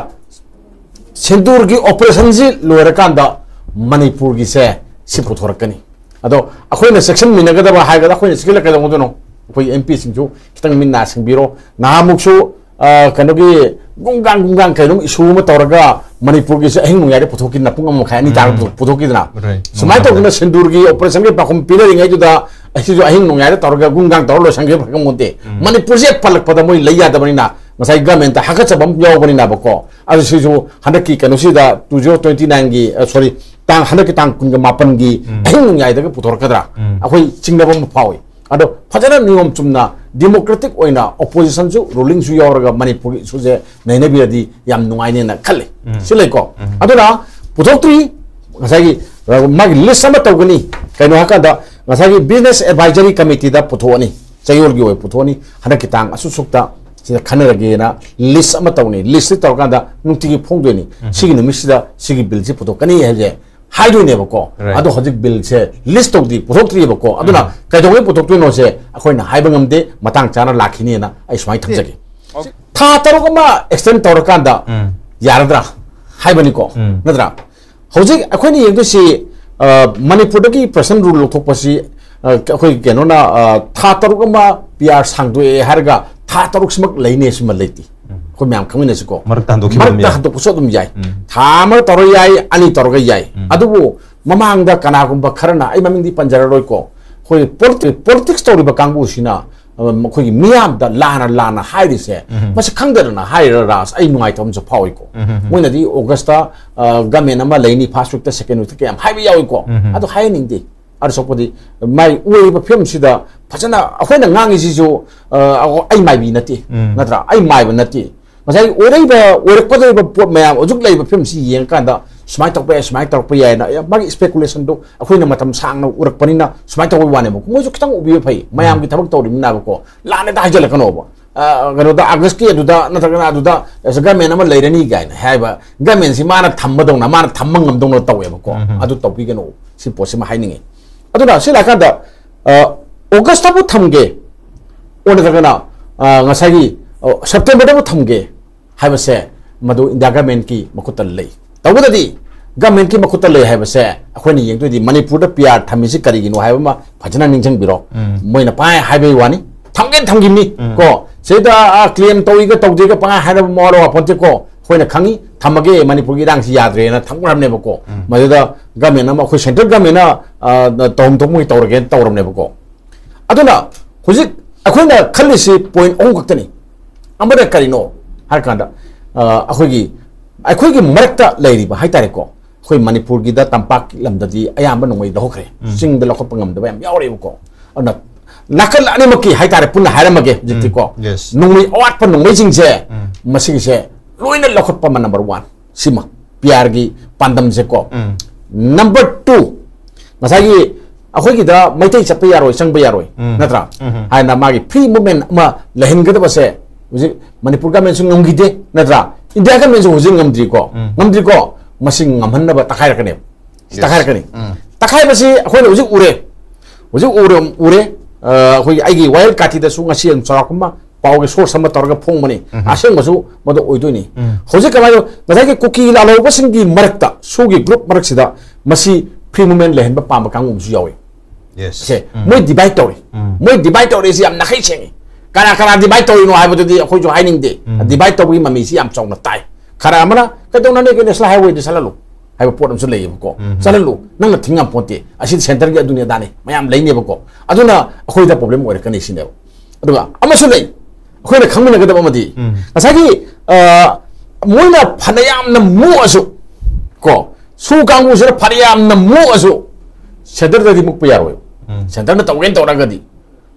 ꯁꯤꯟꯗꯨꯔꯒꯤ ꯑꯣꯄꯔꯦꯁꯟꯁꯤ ꯂꯣꯏꯔꯀꯥꯟꯗ ꯃꯅꯤꯄꯨꯔꯒꯤꯁꯦ ꯁꯤ ꯄꯨꯊꯣꯔꯛꯀꯅꯤ꯫ ꯑꯗꯣ ꯑꯩꯈꯣꯏꯅ ꯆꯦꯛꯁꯤꯟꯃꯤꯟꯅꯒꯗꯕ ꯍꯥꯏꯔꯒꯗꯤ, ꯑꯩꯈꯣꯏꯅ ꯆꯦꯛꯁꯤꯜꯂ ꯀꯩꯗꯧꯗꯣꯏꯅꯣ? ꯑꯩꯈꯣꯏ ꯑꯦꯝ ꯄꯤꯁꯤꯡꯁꯨ ꯈꯤꯇꯪ ꯃꯤꯠ ꯅꯥ ꯁꯤꯡꯕꯤꯔꯣ꯫ ꯅꯍꯥꯟꯃꯨꯛꯁꯨ, ꯑ, ꯀꯩꯅꯣꯒꯤ ꯒꯨꯡꯒꯥꯡ ꯒꯨꯡꯒꯥꯡ ꯀꯩꯅꯣꯝ ꯏꯁꯨ ꯑꯃ ꯇꯧꯔꯒ ꯃꯅꯤꯄꯨꯔꯒꯤꯁꯦ ꯑꯍꯤꯡ ꯅꯣꯡꯌꯥꯏꯗ ꯄꯨꯊꯣꯛꯈꯤꯗꯅ, ꯄꯨꯡ ꯑꯃ ꯃꯈꯥꯏ ꯑꯅꯤ ꯇꯥꯔꯒ ꯎꯝ꯫ ꯄꯨꯊꯣꯛꯈꯤꯗꯅ꯫ Right. ꯁꯨꯃꯥꯏꯅ ꯅꯨꯡꯉꯥꯏꯇꯕ꯫ ꯇꯧꯗꯅ ꯁꯤꯟꯗꯨꯔꯒꯤ ꯑꯣꯄꯔꯦꯁꯟꯒꯤ ꯄꯥꯎꯈꯨꯝ ꯄꯤꯅꯔꯤꯉꯩꯗꯨꯗ ꯑꯁꯤꯁꯨ ꯑꯍꯤꯡ ꯅꯣꯡꯌꯥꯏꯗ ꯇꯧꯔꯒ ꯒꯨꯡꯒꯥꯡ ꯇꯧꯔ ꯂꯣꯏꯁꯟꯒꯦ ꯐꯒꯝ ꯄꯣꯟꯇꯦ꯫ ꯎꯝ꯫ ꯃꯅꯤꯄꯨꯔꯁꯦ ꯄꯜꯂꯛꯄꯗ ꯃꯣꯏ ꯂꯩ ꯌꯥꯗꯕꯅꯤꯅ, ꯉꯁꯥꯏ ꯒꯃꯦꯟꯇ ꯍꯥꯀꯠꯆꯕ ꯑꯃ ꯌꯥꯎꯕꯅꯤꯅꯕꯀꯣ꯫ ꯑꯗꯨ ꯁꯤꯁꯨ ꯍꯟꯗꯛꯀꯤ ꯀꯩꯅꯣꯁꯤꯗ, two zero twenty nine ꯒꯤ, ꯑ, sorry, ꯇꯥꯡ, ꯍꯟꯗꯛꯀꯤ ꯇꯥꯡ ꯀꯨꯟꯒ ꯃꯥꯄꯟꯒꯤ ꯎꯝ꯫ ꯑꯍꯤꯡ ꯅꯣꯡꯌꯥꯏꯗꯒ ꯄꯨꯊꯣꯔꯛꯀꯗ꯭ꯔꯥ? ꯎꯝ꯫ ꯑꯩꯈꯣꯏ ꯆꯤꯡꯅꯕ ꯑꯃ ꯐꯥꯎꯏ꯫ ꯑꯗꯣ ꯐꯖꯅ ꯅꯤꯌꯣꯝ ꯆꯨꯝꯅ democratic ꯑꯣꯏꯅ opposition ꯁꯨ, ruling ꯁꯨ ꯌꯥꯎꯔꯒ ꯃꯅꯤꯄꯨꯔꯒꯤ issue ꯁꯦ ꯅꯩꯅꯕꯤꯔꯗꯤ ꯌꯥꯝ ꯅꯨꯡꯉꯥꯏꯅꯦꯅ ꯈꯜꯂꯤ꯫ ꯎꯝ꯫ ꯁꯤ ꯂꯩꯀꯣ꯫ ꯎꯝ꯫ ꯑꯗꯨꯅ ꯄꯨꯊꯣꯛꯇ꯭ꯔꯤ꯫ ꯉꯁꯥꯏꯒꯤ, ꯑ, ꯃꯥꯒꯤ list ꯑꯃ ꯇꯧꯒꯅꯤ꯫ ꯀꯩꯅꯣ ꯍꯥꯏꯀꯥꯟꯗ ꯉꯁꯥꯏꯒꯤ Business Advisory Committee ꯗ ꯄꯨꯊꯣꯛꯑꯅꯤ, ꯆꯌꯣꯜꯒꯤ ꯑꯣꯏ ꯄꯨꯊꯣꯛꯑꯅꯤ꯫ ꯍꯟꯗꯛꯀꯤ ꯇꯥꯡ ꯑꯁꯨꯛ ꯁꯨꯛꯇ ꯁꯤꯗ ꯈꯟꯅꯔꯒꯦꯅ list ꯑꯃ ꯇꯧꯅꯤ꯫ List ꯁꯤ ꯇꯧꯔꯀꯥꯟꯗ ꯅꯨꯡꯇꯤꯒꯤ ꯐꯣꯡꯗꯣꯏꯅꯤ꯫ ꯎꯝ꯫ ꯁꯤꯒꯤ ꯅꯨꯃꯤꯠꯁꯤꯗ ꯁꯤꯒꯤ bill ꯁꯤ ꯄꯨꯊꯣꯛꯀꯅꯤ ꯍꯥꯏꯕꯁꯦ ꯍꯥꯏꯗꯣꯏꯅꯦꯕꯀꯣ꯫ Right. ꯑꯗꯣ ꯍꯧꯖꯤꯛ bill ꯁꯦ list ꯇꯧꯗ꯭ꯔꯤ, ꯄꯨꯊꯣꯛꯇ꯭ꯔꯤꯕꯀꯣ꯫ ꯑꯗꯨꯅ ꯎꯝ꯫ ꯀꯩꯗꯧꯉꯩ ꯄꯨꯊꯣꯛꯇꯣꯏꯅꯣꯁꯦ ꯑꯩꯈꯣꯏꯅ ꯍꯥꯏꯕ ꯉꯝꯗꯦ, ꯃꯇꯥꯡ ꯆꯥꯅ ꯂꯥꯛꯈꯤꯅꯤꯅ ꯑꯩ ꯁꯨꯃꯥꯏꯅ ꯊꯝꯖꯒꯦ꯫ ꯑꯣ꯫ ꯊꯥ ꯇꯔꯨꯛ ꯑꯃ extend ꯇꯧꯔꯀꯥꯟꯗ ꯎꯝ꯫ ꯌꯥꯔꯗ꯭ꯔꯥ ꯍꯥꯏꯕꯅꯤꯀꯣ꯫ ꯎꯝ꯫ ꯅꯠꯇ꯭ꯔꯥ? ꯍꯧꯖꯤꯛ ꯑꯩꯈꯣꯏꯅ ꯌꯦꯡꯗꯣꯏꯁꯤ, ꯑ, ꯃꯅꯤꯄꯨꯔꯗꯒꯤ President Rule ꯂꯧꯊꯣꯛꯄꯁꯤ, ꯑ, ꯑꯩꯈꯣꯏ ꯀꯩꯅꯣꯅ, ꯑ, ꯊꯥ ꯇꯔꯨꯛ ꯑꯃ P R ꯁꯥꯡꯗꯣꯛꯑꯦ ꯍꯥꯏꯔꯒ ꯊꯥ ꯇꯔꯨꯛꯁꯤꯃꯛ ꯂꯩꯅꯦ ꯁꯤꯃ ꯂꯩꯇꯦ꯫ ꯎꯝ꯫ ꯑꯩꯈꯣꯏ ꯃꯌꯥꯝ ꯈꯪꯃꯤꯟꯅꯁꯤꯀꯣ꯫ ꯃꯔꯛꯇ ꯍꯟꯗꯣꯛꯈꯤꯕ ꯑꯗꯨꯝ ꯃꯔꯛꯇ ꯌꯥꯏ꯫ ꯍꯟꯗꯣꯛꯄꯁꯨ ꯑꯗꯨꯝ ꯌꯥꯏ꯫ ꯎꯝ꯫ ꯊꯥ ꯑꯃ ꯇꯧꯔ ꯌꯥꯏ, ꯑꯅꯤ ꯇꯧꯔꯒ ꯌꯥꯏ꯫ ꯎꯝ꯫ ꯑꯗꯨꯕꯨ ꯃꯃꯥꯡꯗ ꯀꯅꯥꯒꯨꯝꯕ ꯈꯔꯅ, ꯑꯩ ꯃꯃꯤꯡꯗꯤ ꯄꯟꯖꯔꯔꯣꯏꯀꯣ, ꯑꯩꯈꯣꯏ politi-, politics ꯇꯧꯔꯤꯕ ꯀꯥꯡꯕꯨꯁꯤꯅ, ꯑ, ꯃꯈꯣꯏꯒꯤ ꯃꯤꯌꯥꯝꯗ ꯂꯥꯟꯅ ꯂꯥꯟꯅ ꯍꯥꯏꯔꯤꯁꯦ, ꯎꯝ꯫ ꯃꯁꯤ ꯈꯪꯗꯗꯅ ꯍꯥꯏꯔꯤꯔꯥ ꯔꯥꯖ? ꯑꯩ ꯅꯨꯡꯉꯥꯏꯇꯕ ꯑꯃꯁꯨ ꯐꯥꯎꯏꯀꯣ꯫ ꯎꯝ꯫ ꯃꯣꯏꯅꯗꯤ August ꯇ, ꯑ, government ꯑꯃ ꯂꯩꯅꯤ, first week ꯇ, second week ꯇ ꯀꯌꯥꯝ ꯍꯥꯏꯕ ꯌꯥꯎꯏꯀꯣ꯫ ꯎꯝ꯫ ꯑꯗꯨ ꯍꯥꯏꯍꯟꯅꯤꯡꯗꯦ꯫ ꯑꯗꯨ ꯁꯣꯛꯄꯗꯤ ꯃꯥꯏ ꯑꯣꯏꯔꯤꯕ ꯐꯤꯕꯝꯁꯤꯗ ꯐꯖꯅ ꯑꯩꯈꯣꯏꯅ ꯉꯥꯡꯉꯤꯁꯤꯁꯨ, ꯑ, ꯑꯩ ꯃꯥꯏꯕꯤ ꯅꯠꯇꯦ, ꯎꯝ꯫ ꯅꯠꯇ꯭ꯔꯥ? ꯑꯩ ꯃꯥꯏꯕ ꯅꯠꯇꯦ꯫ ꯉꯁꯥꯏꯒꯤ ꯑꯣꯏꯔꯛꯏꯕ, ꯑꯣꯏꯔꯛꯀꯗꯧꯔꯤꯕ ꯄꯣꯠ ꯃꯌꯥꯝ, ꯍꯧꯖꯤꯛ ꯂꯩꯔꯤꯕ ꯐꯤꯕꯝꯁꯤ ꯌꯦꯡꯉꯀꯥꯟꯗ ꯁꯨꯃꯥꯏꯅ ꯇꯧꯔꯛꯄ ꯌꯥꯏ, ꯁꯨꯃꯥꯏꯅ ꯇꯧꯔꯛꯄ ꯌꯥꯏꯅ, ꯑꯦ, ꯃꯥꯒꯤ speculation ꯗꯣ ꯑꯩꯈꯣꯏꯅ ꯃꯇꯝ ꯁꯥꯡꯅ ꯎꯔꯛꯄꯅꯤꯅ ꯁꯨꯃꯥꯏꯅ ꯇꯧꯕꯒꯤ ꯋꯥꯅꯦꯕ꯫ ꯃꯣꯏꯁꯨ ꯈꯤꯇꯪ ꯎꯕꯤꯕ ꯐꯩ, ꯃꯌꯥꯝꯒꯤ ꯊꯕꯛ ꯇꯧꯔꯤꯕꯅꯤꯅꯕꯀꯣ꯫ ꯂꯥꯟꯅ ꯍꯦꯛꯇ ꯍꯥꯏꯖꯜꯂꯛꯀꯅꯣꯕ꯫ ꯑ, ꯀꯩꯅꯣꯗ, August ꯀꯤ ꯑꯗꯨꯗ ꯅꯠꯇ꯭ꯔꯒꯅ ꯑꯗꯨꯗ government ꯑꯃ ꯂꯩꯔꯅꯤ ꯀꯥꯏꯅ ꯍꯥꯏꯕ, government ꯁꯤ ꯃꯥꯅ ꯊꯝꯕꯗꯧꯅ, ꯃꯥꯅ ꯊꯝꯕ ꯉꯝꯗꯧꯅ ꯇꯧꯋꯦꯕꯀꯣ꯫ ꯎꯝ꯫ ꯑꯗꯨ ꯇꯧꯕꯤꯒꯅꯨ, ꯁꯤ ꯄꯣꯠꯁꯤꯃ ꯍꯥꯏꯅꯤꯡꯉꯤ꯫ ꯑꯗꯨꯅ ꯁꯤ ꯂꯥꯛꯀꯥꯟꯗ, ꯑ, August ꯇꯕꯨ ꯊꯝꯒꯦ, ꯑꯣ ꯅꯠꯇ꯭ꯔꯒꯅ, ꯑ, ꯉꯁꯥꯏꯒꯤ, ꯑ, September ꯗꯕꯨ ꯊꯝꯒꯦ ꯍꯥꯏꯕꯁꯦ, ꯃꯗꯨ India government ꯀꯤ ꯃꯈꯨꯠꯇ ꯂꯩ꯫ ꯇꯧꯕꯗꯗꯤ government ꯀꯤ ꯃꯈꯨꯠꯇ ꯂꯩ ꯍꯥꯏꯕꯁꯦ ꯑꯩꯈꯣꯏꯅ ꯌꯦꯡꯗꯣꯏꯗꯤ ꯃꯅꯤꯄꯨꯔꯗ P R ꯊꯝꯃꯤꯁꯤ ꯀꯔꯤꯒꯤꯅꯣ ꯍꯥꯏꯕ ꯑꯃ ꯐꯖꯅ ꯅꯤꯡꯁꯤꯡꯕꯤꯔꯣ꯫ ꯎꯝ꯫ ꯃꯣꯏꯅ ꯄꯥꯏ ꯍꯥꯏꯕꯒꯤ ꯋꯥꯅꯤ, ꯊꯝꯒꯦꯅ ꯊꯝꯈꯤꯕꯅꯤ꯫ ꯎꯝ꯫ ꯀꯣ, ꯁꯤꯗ, ꯑ, claim ꯇꯧꯏꯒ ꯇꯧꯗꯦꯒ ꯄꯪꯍꯥꯏ ꯍꯥꯏꯅꯕ ꯃꯋꯥ ꯂꯧ ꯋꯥꯄꯣꯟꯇꯦꯀꯣ꯫ ꯑꯩꯈꯣꯏꯅ ꯈꯪꯉꯤ, ꯊꯝꯃꯒꯦ, ꯃꯅꯤꯄꯨꯔꯒꯤ ꯏꯔꯥꯡꯁꯤ ꯌꯥꯗ꯭ꯔꯦꯅ ꯊꯝꯈ꯭ꯔꯕꯅꯦꯕꯀꯣ꯫ ꯎꯝ꯫ ꯃꯗꯨꯗ government ꯑꯃ, ꯑꯩꯈꯣꯏ central government ꯅ, ꯑ, ꯇꯧꯐꯝ ꯊꯣꯛꯄ ꯇꯧꯔꯒꯦꯅ ꯇꯧꯔꯕꯅꯦꯕꯀꯣ꯫ ꯑꯗꯨꯅ ꯍꯧꯖꯤꯛ ꯑꯩꯈꯣꯏꯅ ꯈꯜꯂꯤꯁꯤ point ꯑꯍꯨꯝ ꯈꯛꯇꯅꯤ꯫ ꯑꯃꯅ ꯀꯔꯤꯅꯣ ꯍꯥꯏꯔꯀꯥꯟꯗ, ꯑ, ꯑꯩꯈꯣꯏꯒꯤ, ꯑꯩꯈꯣꯏꯒꯤ ꯃꯔꯛꯇ ꯂꯩꯔꯤꯕ ꯍꯥꯏꯇꯥꯔꯦꯀꯣ, ꯑꯩꯈꯣꯏ ꯃꯅꯤꯄꯨꯔꯒꯤꯗ ꯇꯝꯄꯥꯛ ꯂꯝꯗꯗꯤ ꯑꯌꯥꯝꯕ ꯅꯣꯡꯃꯩ ꯂꯧꯈ꯭ꯔꯦ꯫ ꯎꯝ꯫ ꯆꯤꯡꯗ ꯂꯧꯈꯠꯄ ꯉꯝꯗꯕ ꯌꯥꯝ ꯌꯥꯎꯔꯦꯕꯀꯣ꯫ ꯑꯗꯨꯅ ꯅꯥꯀꯜ ꯑꯅꯤꯃꯛꯀꯤ ꯍꯥꯏꯇꯥꯔꯦ, ꯄꯨꯟꯅ ꯍꯥꯏꯔꯝꯃꯒꯦ ꯍꯧꯖꯤꯛꯇꯤꯀꯣ꯫ ꯎꯝ, yes. ꯅꯣꯡꯃꯩ ꯑꯋꯥꯠꯄ ꯅꯣꯡꯃꯩꯁꯤꯡꯁꯦ, ꯎꯝ꯫ ꯃꯁꯤꯒꯤꯁꯦ ꯂꯣꯏꯅ ꯂꯧꯈꯠꯄ ꯑꯃ number one꯫ ꯁꯤꯃ P R ꯒꯤ ꯄꯥꯟꯗꯝꯁꯦꯀꯣ꯫ ꯎꯝ꯫ Number two, ꯉꯁꯥꯏꯒꯤ ꯑꯩꯈꯣꯏꯒꯤꯗ ꯃꯩꯇꯩ ꯆꯠꯄ ꯌꯥꯔꯣꯏ, ꯆꯪꯕ ꯌꯥꯔꯣꯏ, ꯎꯝ꯫ ꯅꯠꯇ꯭ꯔꯥ? ꯎꯝ꯫ ꯍꯥꯏꯅ ꯃꯥꯒꯤ free movement ꯑꯃ ꯂꯩꯍꯟꯒꯗꯕꯁꯦ ꯍꯧꯖꯤꯛ ꯃꯅꯤꯄꯨꯔ government ꯁꯨ ꯉꯝꯈꯤꯗꯦ, ꯅꯠꯇ꯭ꯔꯥ? India government ꯁꯨ ꯍꯧꯖꯤꯛ ꯉꯝꯗ꯭ꯔꯤꯀꯣ꯫ ꯎꯝ꯫ ꯉꯝꯗ꯭ꯔꯤꯀꯣ? ꯃꯁꯤ ꯉꯝꯍꯟꯅꯕ ꯇꯛꯈꯥꯏꯔꯛꯀꯅꯦꯕ꯫ Yes. ꯇꯛꯈꯥꯏꯔꯛꯀꯅꯤ꯫ ꯎꯝ꯫ ꯇꯛꯈꯥꯏꯕꯁꯤ ꯑꯩꯈꯣꯏꯅ ꯍꯧꯖꯤꯛ ꯎꯔꯦ꯫ ꯍꯧꯖꯤꯛ ꯎꯔꯦ, ꯎꯔꯦ꯫ ꯑ, ꯑꯩꯈꯣꯏꯒꯤ ꯑꯩꯒꯤ ꯋꯥꯌꯦꯜ ꯀꯥꯊꯤꯗꯁꯨ ꯉꯁꯤ ꯌꯥꯝ ꯆꯥꯎꯔꯥꯛꯄ ꯑꯃ ꯄꯥꯎꯒꯤ source ꯑꯃ ꯇꯧꯔꯒ ꯐꯣꯡꯕꯅꯤ꯫ ꯎꯝ꯫ ꯑꯁꯦꯡꯕꯁꯨ ꯃꯗꯨ ꯑꯣꯏꯗꯣꯏꯅꯤ꯫ ꯎꯝ꯫ ꯍꯧꯖꯤꯛ ꯀꯃꯥꯏꯅ ꯇꯧ-, ꯉꯁꯥꯏꯒꯤ ꯀꯨꯀꯤ ꯂꯥꯜꯍꯧꯕꯁꯤꯡꯒꯤ ꯃꯔꯛꯇ, ꯁꯨꯒꯤ group ꯃꯔꯛꯁꯤꯗ ꯃꯁꯤ free movement ꯂꯩꯍꯟꯕ ꯄꯥꯝꯕ ꯀꯥꯡꯕꯨ ꯑꯃꯁꯨ ꯌꯥꯎꯏ꯫ Yes. ꯁꯦ, ꯎꯝ꯫ ꯃꯣꯏ divide ꯇꯧꯔꯤ꯫ ꯎꯝ꯫ ꯃꯣꯏ divide ꯇꯧꯔꯤꯁꯤ ꯌꯥꯝ ꯅꯥꯈꯩ ꯁꯦꯡꯉꯤ꯫ ꯀꯅꯥ ꯀꯅꯥ divide ꯇꯧꯔꯤꯅꯣ ꯍꯥꯏꯕꯗꯨꯗꯤ ꯑꯩꯈꯣꯏꯁꯨ ꯍꯥꯏꯅꯤꯡꯗꯦ꯫ ꯎꯝ꯫ Divide ꯇꯧꯕꯒꯤ ꯃꯃꯤꯁꯤ ꯌꯥꯝ ꯆꯥꯎꯅ ꯇꯥꯏ꯫ ꯈꯔ ꯑꯃꯅ, "ꯀꯩꯗꯧꯅꯅꯦꯒꯦ, national highway ꯗ ꯆꯠꯍꯜꯂꯨ" ꯍꯥꯏꯕ ꯄꯣꯠ ꯑꯃꯁꯨ ꯂꯩꯌꯦꯕꯀꯣ꯫ ꯎꯝ꯫ "ꯆꯠꯍꯜꯂꯨ, ꯅꯪꯅ ꯊꯤꯡ ꯉꯝꯄꯣꯟꯇꯦ, ꯑꯁꯤꯗꯤ centre ꯒꯤ ꯑꯗꯨꯅꯤ ꯑꯗꯥꯅꯤ" ꯃꯌꯥꯝ ꯂꯩꯅꯦꯕꯀꯣ꯫ ꯑꯗꯨꯅ ꯑꯩꯈꯣꯏꯗ problem ꯑꯣꯏꯔꯛꯀꯅꯤ ꯁꯤꯅꯦꯕ꯫ ꯑꯗꯨꯒ ꯑꯃꯁꯨ ꯂꯩ, ꯑꯩꯈꯣꯏꯅ ꯈꯪꯃꯤꯟꯅꯒꯗꯕ ꯑꯃꯗꯤ, ꯎꯝ꯫ ꯉꯁꯥꯏꯒꯤ, ꯑ, ꯃꯣꯏꯅ ꯐꯅꯌꯥꯝꯅ ꯃꯨꯛꯑꯁꯨ, ꯀꯣ, ꯁꯨ ꯀꯥꯡꯕꯨꯁꯤꯅ ꯐꯅꯌꯥꯝꯅ ꯃꯨꯛꯑꯁꯨ, centre ꯗꯗꯤ ꯃꯨꯛꯄ ꯌꯥꯔꯣꯏ꯫ ꯎꯝ꯫ Centre ꯅ ꯇꯧꯒꯦꯅ ꯇꯧꯔꯒꯗꯤ,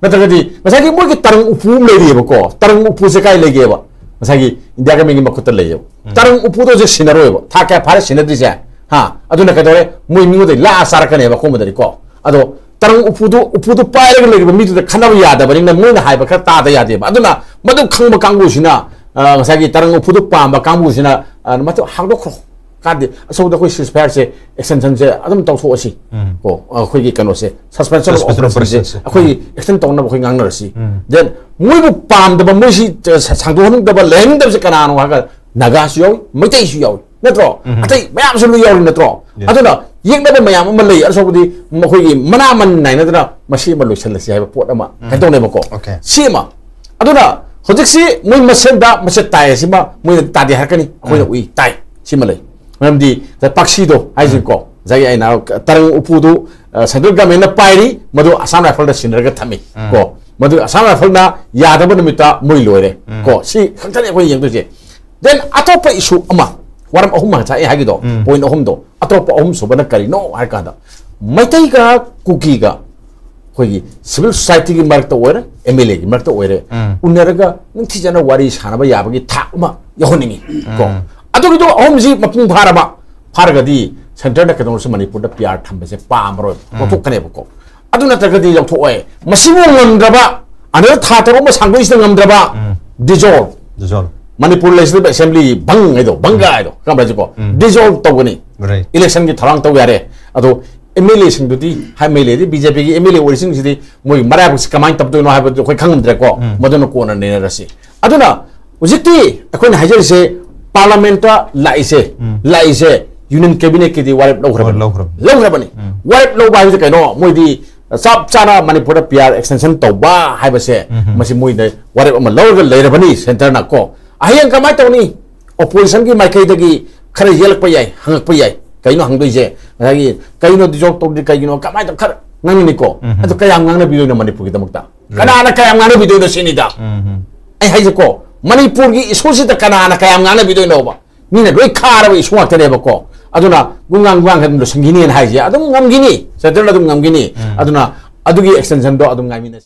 ꯅꯠꯇ꯭ꯔꯒꯗꯤ ꯉꯁꯥꯏꯒꯤ ꯃꯣꯏꯒꯤ ꯇꯔꯪ ꯎꯄꯨ ꯑꯃ ꯂꯩꯔꯤꯑꯕꯀꯣ, ꯇꯔꯪ ꯎꯄꯨꯁꯦ ꯀꯥꯏ ꯂꯩꯒꯦꯕ? ꯉꯁꯥꯏꯒꯤ ꯏꯟꯗꯤꯌꯥ ꯒꯃꯦꯟꯒꯤ ꯃꯈꯨꯠꯇ ꯂꯩꯌꯦꯕ꯫ ꯎꯝ꯫ ꯇꯔꯪ ꯎꯄꯨꯗꯣ ꯍꯧꯖꯤꯛ ꯁꯤꯟꯅꯔꯣꯏꯕ꯫ ꯊꯥ ꯀꯌꯥ ꯐꯥꯔꯦ ꯁꯤꯟꯅꯗ꯭ꯔꯤꯁꯦ? ꯍꯥ? ꯑꯗꯨꯅ ꯀꯩꯗꯧꯔꯦ? ꯃꯣꯏ ꯃꯤꯉꯣꯟꯗꯒꯤ ꯂꯥꯛꯑ ꯆꯥꯔꯛꯀꯅꯦꯕ ꯑꯀꯣꯟꯕꯗꯗꯤꯀꯣ꯫ ꯑꯗꯣ ꯇꯔꯪ ꯎꯄꯨꯗꯨ, ꯎꯄꯨꯗꯨ ꯄꯥꯏꯔꯒ ꯂꯩꯔꯤꯕ ꯃꯤꯗꯨꯗ ꯈꯟꯅꯕ ꯌꯥꯗꯕꯅꯤꯅ ꯃꯣꯏꯅ ꯍꯥꯏꯕ ꯈꯔ ꯇꯥꯗ ꯌꯥꯗꯦꯕ꯫ ꯑꯗꯨꯅ ꯃꯗꯨ ꯈꯪꯕ ꯀꯥꯡꯕꯨꯁꯤꯅ, ꯑ, ꯉꯁꯥꯏꯒꯤ ꯇꯔꯪ ꯎꯄꯨꯗꯨ ꯄꯥꯝꯕ ꯀꯥꯡꯕꯨꯁꯤꯅ, ꯑ, ꯃꯗꯨ ꯍꯥꯡꯗꯣꯛꯈ꯭ꯔꯣ꯫ ꯀꯥꯟꯗꯦ, ꯑꯁꯣꯝꯗ ꯑꯩꯈꯣꯏ ceasefire ꯁꯦ, extension ꯁꯦ ꯑꯗꯨꯝ ꯇꯧꯊꯣꯛꯑꯁꯤ꯫ ꯎꯝ꯫ ꯀꯣ, ꯑꯩꯈꯣꯏꯒꯤ ꯀꯩꯅꯣꯁꯦ, suspension of suspension of operation say operation ꯁꯦ꯫ ꯑꯩꯈꯣꯏꯒꯤ extend ꯇꯧꯅꯕ ꯑꯩꯈꯣꯏ ꯉꯥꯡꯅꯔꯁꯤ꯫ ꯎꯝ꯫ Then ꯃꯣꯏꯕꯨ ꯄꯥꯝꯗꯕ, ꯃꯣꯏꯁꯤ, ꯑ, ꯁ-, ꯁꯥꯡꯗꯣꯛꯍꯟꯅꯤꯡꯗꯕ, ꯂꯩꯍꯟꯅꯤꯡꯗꯕꯁꯦ ꯀꯅꯥꯅꯣ ꯍꯥꯏꯔꯒ ꯅꯥꯒꯥꯁꯨ ꯌꯥꯎꯏ, ꯃꯩꯇꯩꯁꯨ ꯌꯥꯎꯏ, ꯅꯠꯇ꯭ꯔꯣ? ꯎꯝ꯫ ꯑꯇꯩ ꯃꯌꯥꯝꯁꯨ ꯂꯣꯏ ꯌꯥꯎꯔꯤ, ꯅꯠꯇ꯭ꯔꯣ? Yes꯫ ꯑꯗꯨꯅ ꯌꯦꯛꯅꯕ ꯃꯌꯥꯝ ꯑꯃ ꯂꯩ꯫ ꯑꯁꯣꯝꯗꯤ ꯃꯈꯣꯏꯒꯤ ꯃꯅꯥ ꯃꯟ ꯅꯥꯏꯅꯗꯅ ꯃꯁꯤ ꯑꯃ ꯂꯣꯏꯁꯤꯜꯂꯁꯤ ꯍꯥꯏꯕ ꯄꯣꯠ ꯑꯃ ꯎꯝ꯫ ꯀꯩꯗꯧꯅꯦꯕꯀꯣ? Okay꯫ ꯁꯤ ꯑꯃ꯫ ꯑꯗꯨꯅ ꯍꯧꯖꯤꯛꯁꯤ ꯃꯣꯏ ꯃꯁꯦꯟꯗ ꯃꯁꯦ ꯇꯥꯏ, ꯁꯤꯃ ꯃꯣꯏꯅ ꯇꯥꯗꯦ ꯍꯥꯏꯔꯛꯀꯅꯤ, ꯑꯩꯈꯣꯏꯅ ꯎꯝ꯫ ꯎꯏ, ꯇꯥꯏ꯫ ꯁꯤꯃ ꯂꯩ꯫ ꯉꯁꯥꯏ ꯄꯥꯛꯁꯤꯗꯣ ꯍꯥꯏꯁꯤꯀꯣ, ꯎꯝ꯫ ꯉꯁꯥꯏꯒꯤ ꯑꯩꯅ ꯇꯔꯪ ꯎꯄꯨꯗꯨ, ꯑ, central government ꯅ ꯄꯥꯏꯔꯤ, ꯃꯗꯨ Assam Rifle ꯗ ꯁꯤꯟꯅꯔꯒ ꯊꯝꯃꯤ꯫ ꯎꯝ꯫ ꯀꯣ, ꯃꯗꯨ Assam Rifle ꯅ ꯌꯥꯗꯕ ꯅꯨꯃꯤꯠꯇ ꯃꯣꯏ ꯂꯣꯏꯔꯦ꯫ ꯎꯝ꯫ ꯀꯣ, ꯁꯤ ꯈꯛꯇꯅꯤ ꯑꯩꯈꯣꯏꯅ ꯌꯦꯡꯗꯣꯏꯁꯦ꯫ Then ꯑꯇꯣꯞꯄ issue ꯑꯃ, ꯋꯥꯔꯝ ꯑꯍꯨꯝ ꯉꯁꯥꯏ ꯑꯩ ꯍꯥꯏꯒꯤꯗꯣ, ꯎꯝ꯫ Point ꯑꯍꯨꯝꯗꯣ, ꯑꯇꯣꯞꯄ ꯑꯍꯨꯝꯁꯨꯕꯅ ꯀꯔꯤꯅꯣ ꯍꯥꯏꯔ ꯀꯥꯟꯗ, ꯃꯩꯇꯩꯒ ꯀꯨꯀꯤꯒ ꯑꯩꯈꯣꯏꯒꯤ civil society ꯒꯤ ꯃꯔꯛꯇ ꯑꯣꯏꯔꯦ, M L A ꯒꯤ ꯃꯔꯛꯇ ꯑꯣꯏꯔꯦ, ꯎꯝ꯫ ꯎꯅꯔꯒ ꯅꯤꯡꯊꯤꯖꯅ ꯋꯥꯔꯤ ꯁꯥꯟꯅꯕ ꯌꯥꯕꯒꯤ ꯊꯥꯛ ꯑꯃ ꯌꯧꯍꯟꯅꯤꯡꯉꯤ꯫ ꯀꯣ, ꯎꯝ꯫ ꯑꯗꯨꯒꯤꯗꯣ ꯑꯍꯨꯝꯁꯤ ꯃꯄꯨꯡ ꯐꯥꯔꯕ, ꯐꯥꯔꯒꯗꯤ centre ꯅ ꯀꯩꯗꯧꯅꯁꯨ ꯃꯅꯤꯄꯨꯔꯗ P R ꯊꯝꯕꯁꯦ ꯄꯥꯝꯃꯔꯣꯏ, ꯎꯝ꯫ ꯂꯧꯊꯣꯛꯀꯅꯦꯕꯀꯣ꯫ ꯑꯗꯨ ꯅꯠꯇ꯭ꯔꯒꯗꯤ ꯂꯧꯊꯣꯛꯑꯣꯏ꯫ ꯃꯁꯤꯕꯨ ꯉꯝꯗ꯭ꯔꯕ, another ꯊꯥ ꯇꯔꯨꯛ ꯑꯃ ꯁꯥꯡꯗꯣꯛꯏꯁꯤꯗ ꯉꯝꯗ꯭ꯔꯕ, ꯎꯝ꯫ Dissolve꯫ Dissolve꯫ Manipur Legislative Assembly ꯚꯪ ꯍꯥꯏꯗꯣ, ꯚꯪꯒ ꯎꯝ꯫ ꯍꯥꯏꯗꯣ, ꯈꯪꯕ꯭ꯔꯥ ꯁꯤꯀꯣ? ꯎꯝ꯫ Dissolve ꯇꯧꯒꯅꯤ꯫ Right꯫ Election ꯒꯤ ꯊꯧꯔꯥꯡ ꯇꯧ ꯌꯥꯔꯦ꯫ ꯑꯗꯣ M L A ꯁꯤꯡꯗꯨꯗꯤ, high, M L A D B J P ꯒꯤ M L A ꯑꯣꯏꯔꯤꯁꯤꯡꯁꯤꯗꯤ ꯃꯣꯏꯒꯤ ꯃꯔꯥꯏꯕꯛꯁꯤ ꯀꯃꯥꯏꯅ ꯇꯞꯇꯣꯏꯅꯣ ꯍꯥꯏꯕꯗꯨ ꯑꯩꯈꯣꯏ ꯈꯪꯉꯝꯗ꯭ꯔꯦꯀꯣ꯫ ꯎꯝ꯫ ꯃꯗꯨꯅ ꯀꯣꯟꯅ ꯅꯩꯅꯔꯁꯤ꯫ ꯑꯗꯨꯅ ꯍꯧꯖꯤꯛꯇꯤ ꯑꯩꯈꯣꯏꯅ ꯍꯥꯏꯖꯔꯤꯁꯦ, Parliament ꯇ ꯂꯥꯛꯏꯁꯦ, ꯎꯝ꯫ ꯂꯥꯛꯏꯁꯦ Union Cabinet ꯀꯤꯗꯤ ꯋꯥꯔꯦꯞ ꯂꯧꯈ꯭ꯔꯕꯅꯤ꯫ ꯂꯧꯈ꯭ꯔꯕꯅꯤ꯫ ꯂꯧꯈ꯭ꯔꯕꯅꯤ꯫ ꯎꯝ꯫ ꯋꯥꯔꯦꯞ ꯂꯧꯕ ꯍꯥꯏꯕꯁꯦ ꯀꯩꯅꯣ? ꯃꯣꯏꯗꯤ ꯆꯞ ꯆꯥꯅ ꯃꯅꯤꯄꯨꯔꯗ P R extension ꯇꯧꯕ ꯍꯥꯏꯕꯁꯦ, ꯎꯝ꯫ ꯃꯁꯤ ꯃꯣꯏꯗ ꯋꯥꯔꯦꯞ ꯑꯃ ꯂꯧꯔꯒ ꯂꯩꯔꯕꯅꯤ centre ꯅ ꯀꯣ꯫ ꯍꯌꯦꯡ ꯀꯃꯥꯏꯅ ꯇꯧꯅꯤ? Opposition ꯒꯤ ꯃꯥꯏꯀꯩꯗꯒꯤ ꯈꯔ ꯌꯦꯜꯂꯛꯄ ꯌꯥꯏ, ꯍꯪꯉꯛꯄ ꯌꯥꯏ꯫ ꯀꯩꯅꯣ ꯍꯪꯗꯣꯏꯁꯦ? ꯉꯁꯥꯏꯒꯤ ꯀꯩꯅꯣ dissolve ꯇꯧꯗ꯭ꯔꯤ, ꯀꯩꯒꯤꯅꯣ, ꯀꯃꯥꯏꯅ ꯇꯧ-, ꯈꯔ ꯉꯥꯡꯅꯤꯀꯣ꯫ ꯎꯝ꯫ ꯑꯗꯨ ꯀꯌꯥꯝ ꯉꯥꯡꯅꯕꯤꯗꯣꯏꯅꯣ ꯃꯅꯤꯄꯨꯔꯒꯤꯗꯃꯛꯇ? Right꯫ ꯀꯅꯥꯅ ꯀꯌꯥꯝ ꯉꯥꯡꯅꯕꯤꯗꯣꯏꯅꯣ ꯁꯤꯅꯤꯗ꯫ ꯎꯝ꯫ ꯑꯩ ꯍꯥꯏꯁꯦꯀꯣ, ꯃꯅꯤꯄꯨꯔꯒꯤ issue ꯁꯤꯗ ꯀꯅꯥꯅ ꯀꯌꯥꯝ ꯉꯥꯡꯅꯕꯤꯗꯣꯏꯅꯣꯕ? ꯃꯤꯅ ꯂꯣꯏ ꯈꯥꯔꯕ issue ꯉꯥꯛꯇꯅꯦꯕꯀꯣ꯫ ꯑꯗꯨꯅ ꯒꯨꯡꯒꯥꯡ ꯒꯨꯡꯒꯥꯡ ꯑꯗꯨꯝ ꯂꯣꯏꯁꯤꯟꯈꯤꯅꯤꯅ ꯍꯥꯏꯁꯦ, ꯑꯗꯨꯝ ꯉꯝꯈꯤꯅꯤ, centre ꯅ ꯑꯗꯨꯝ ꯉꯝꯈꯤꯅꯤ꯫ ꯎꯝ꯫ ꯑꯗꯨꯅ ꯑꯗꯨꯒꯤ extension ꯗꯣ ꯑꯗꯨꯝ ꯉꯥꯏꯃꯤꯟꯅꯁꯤ꯫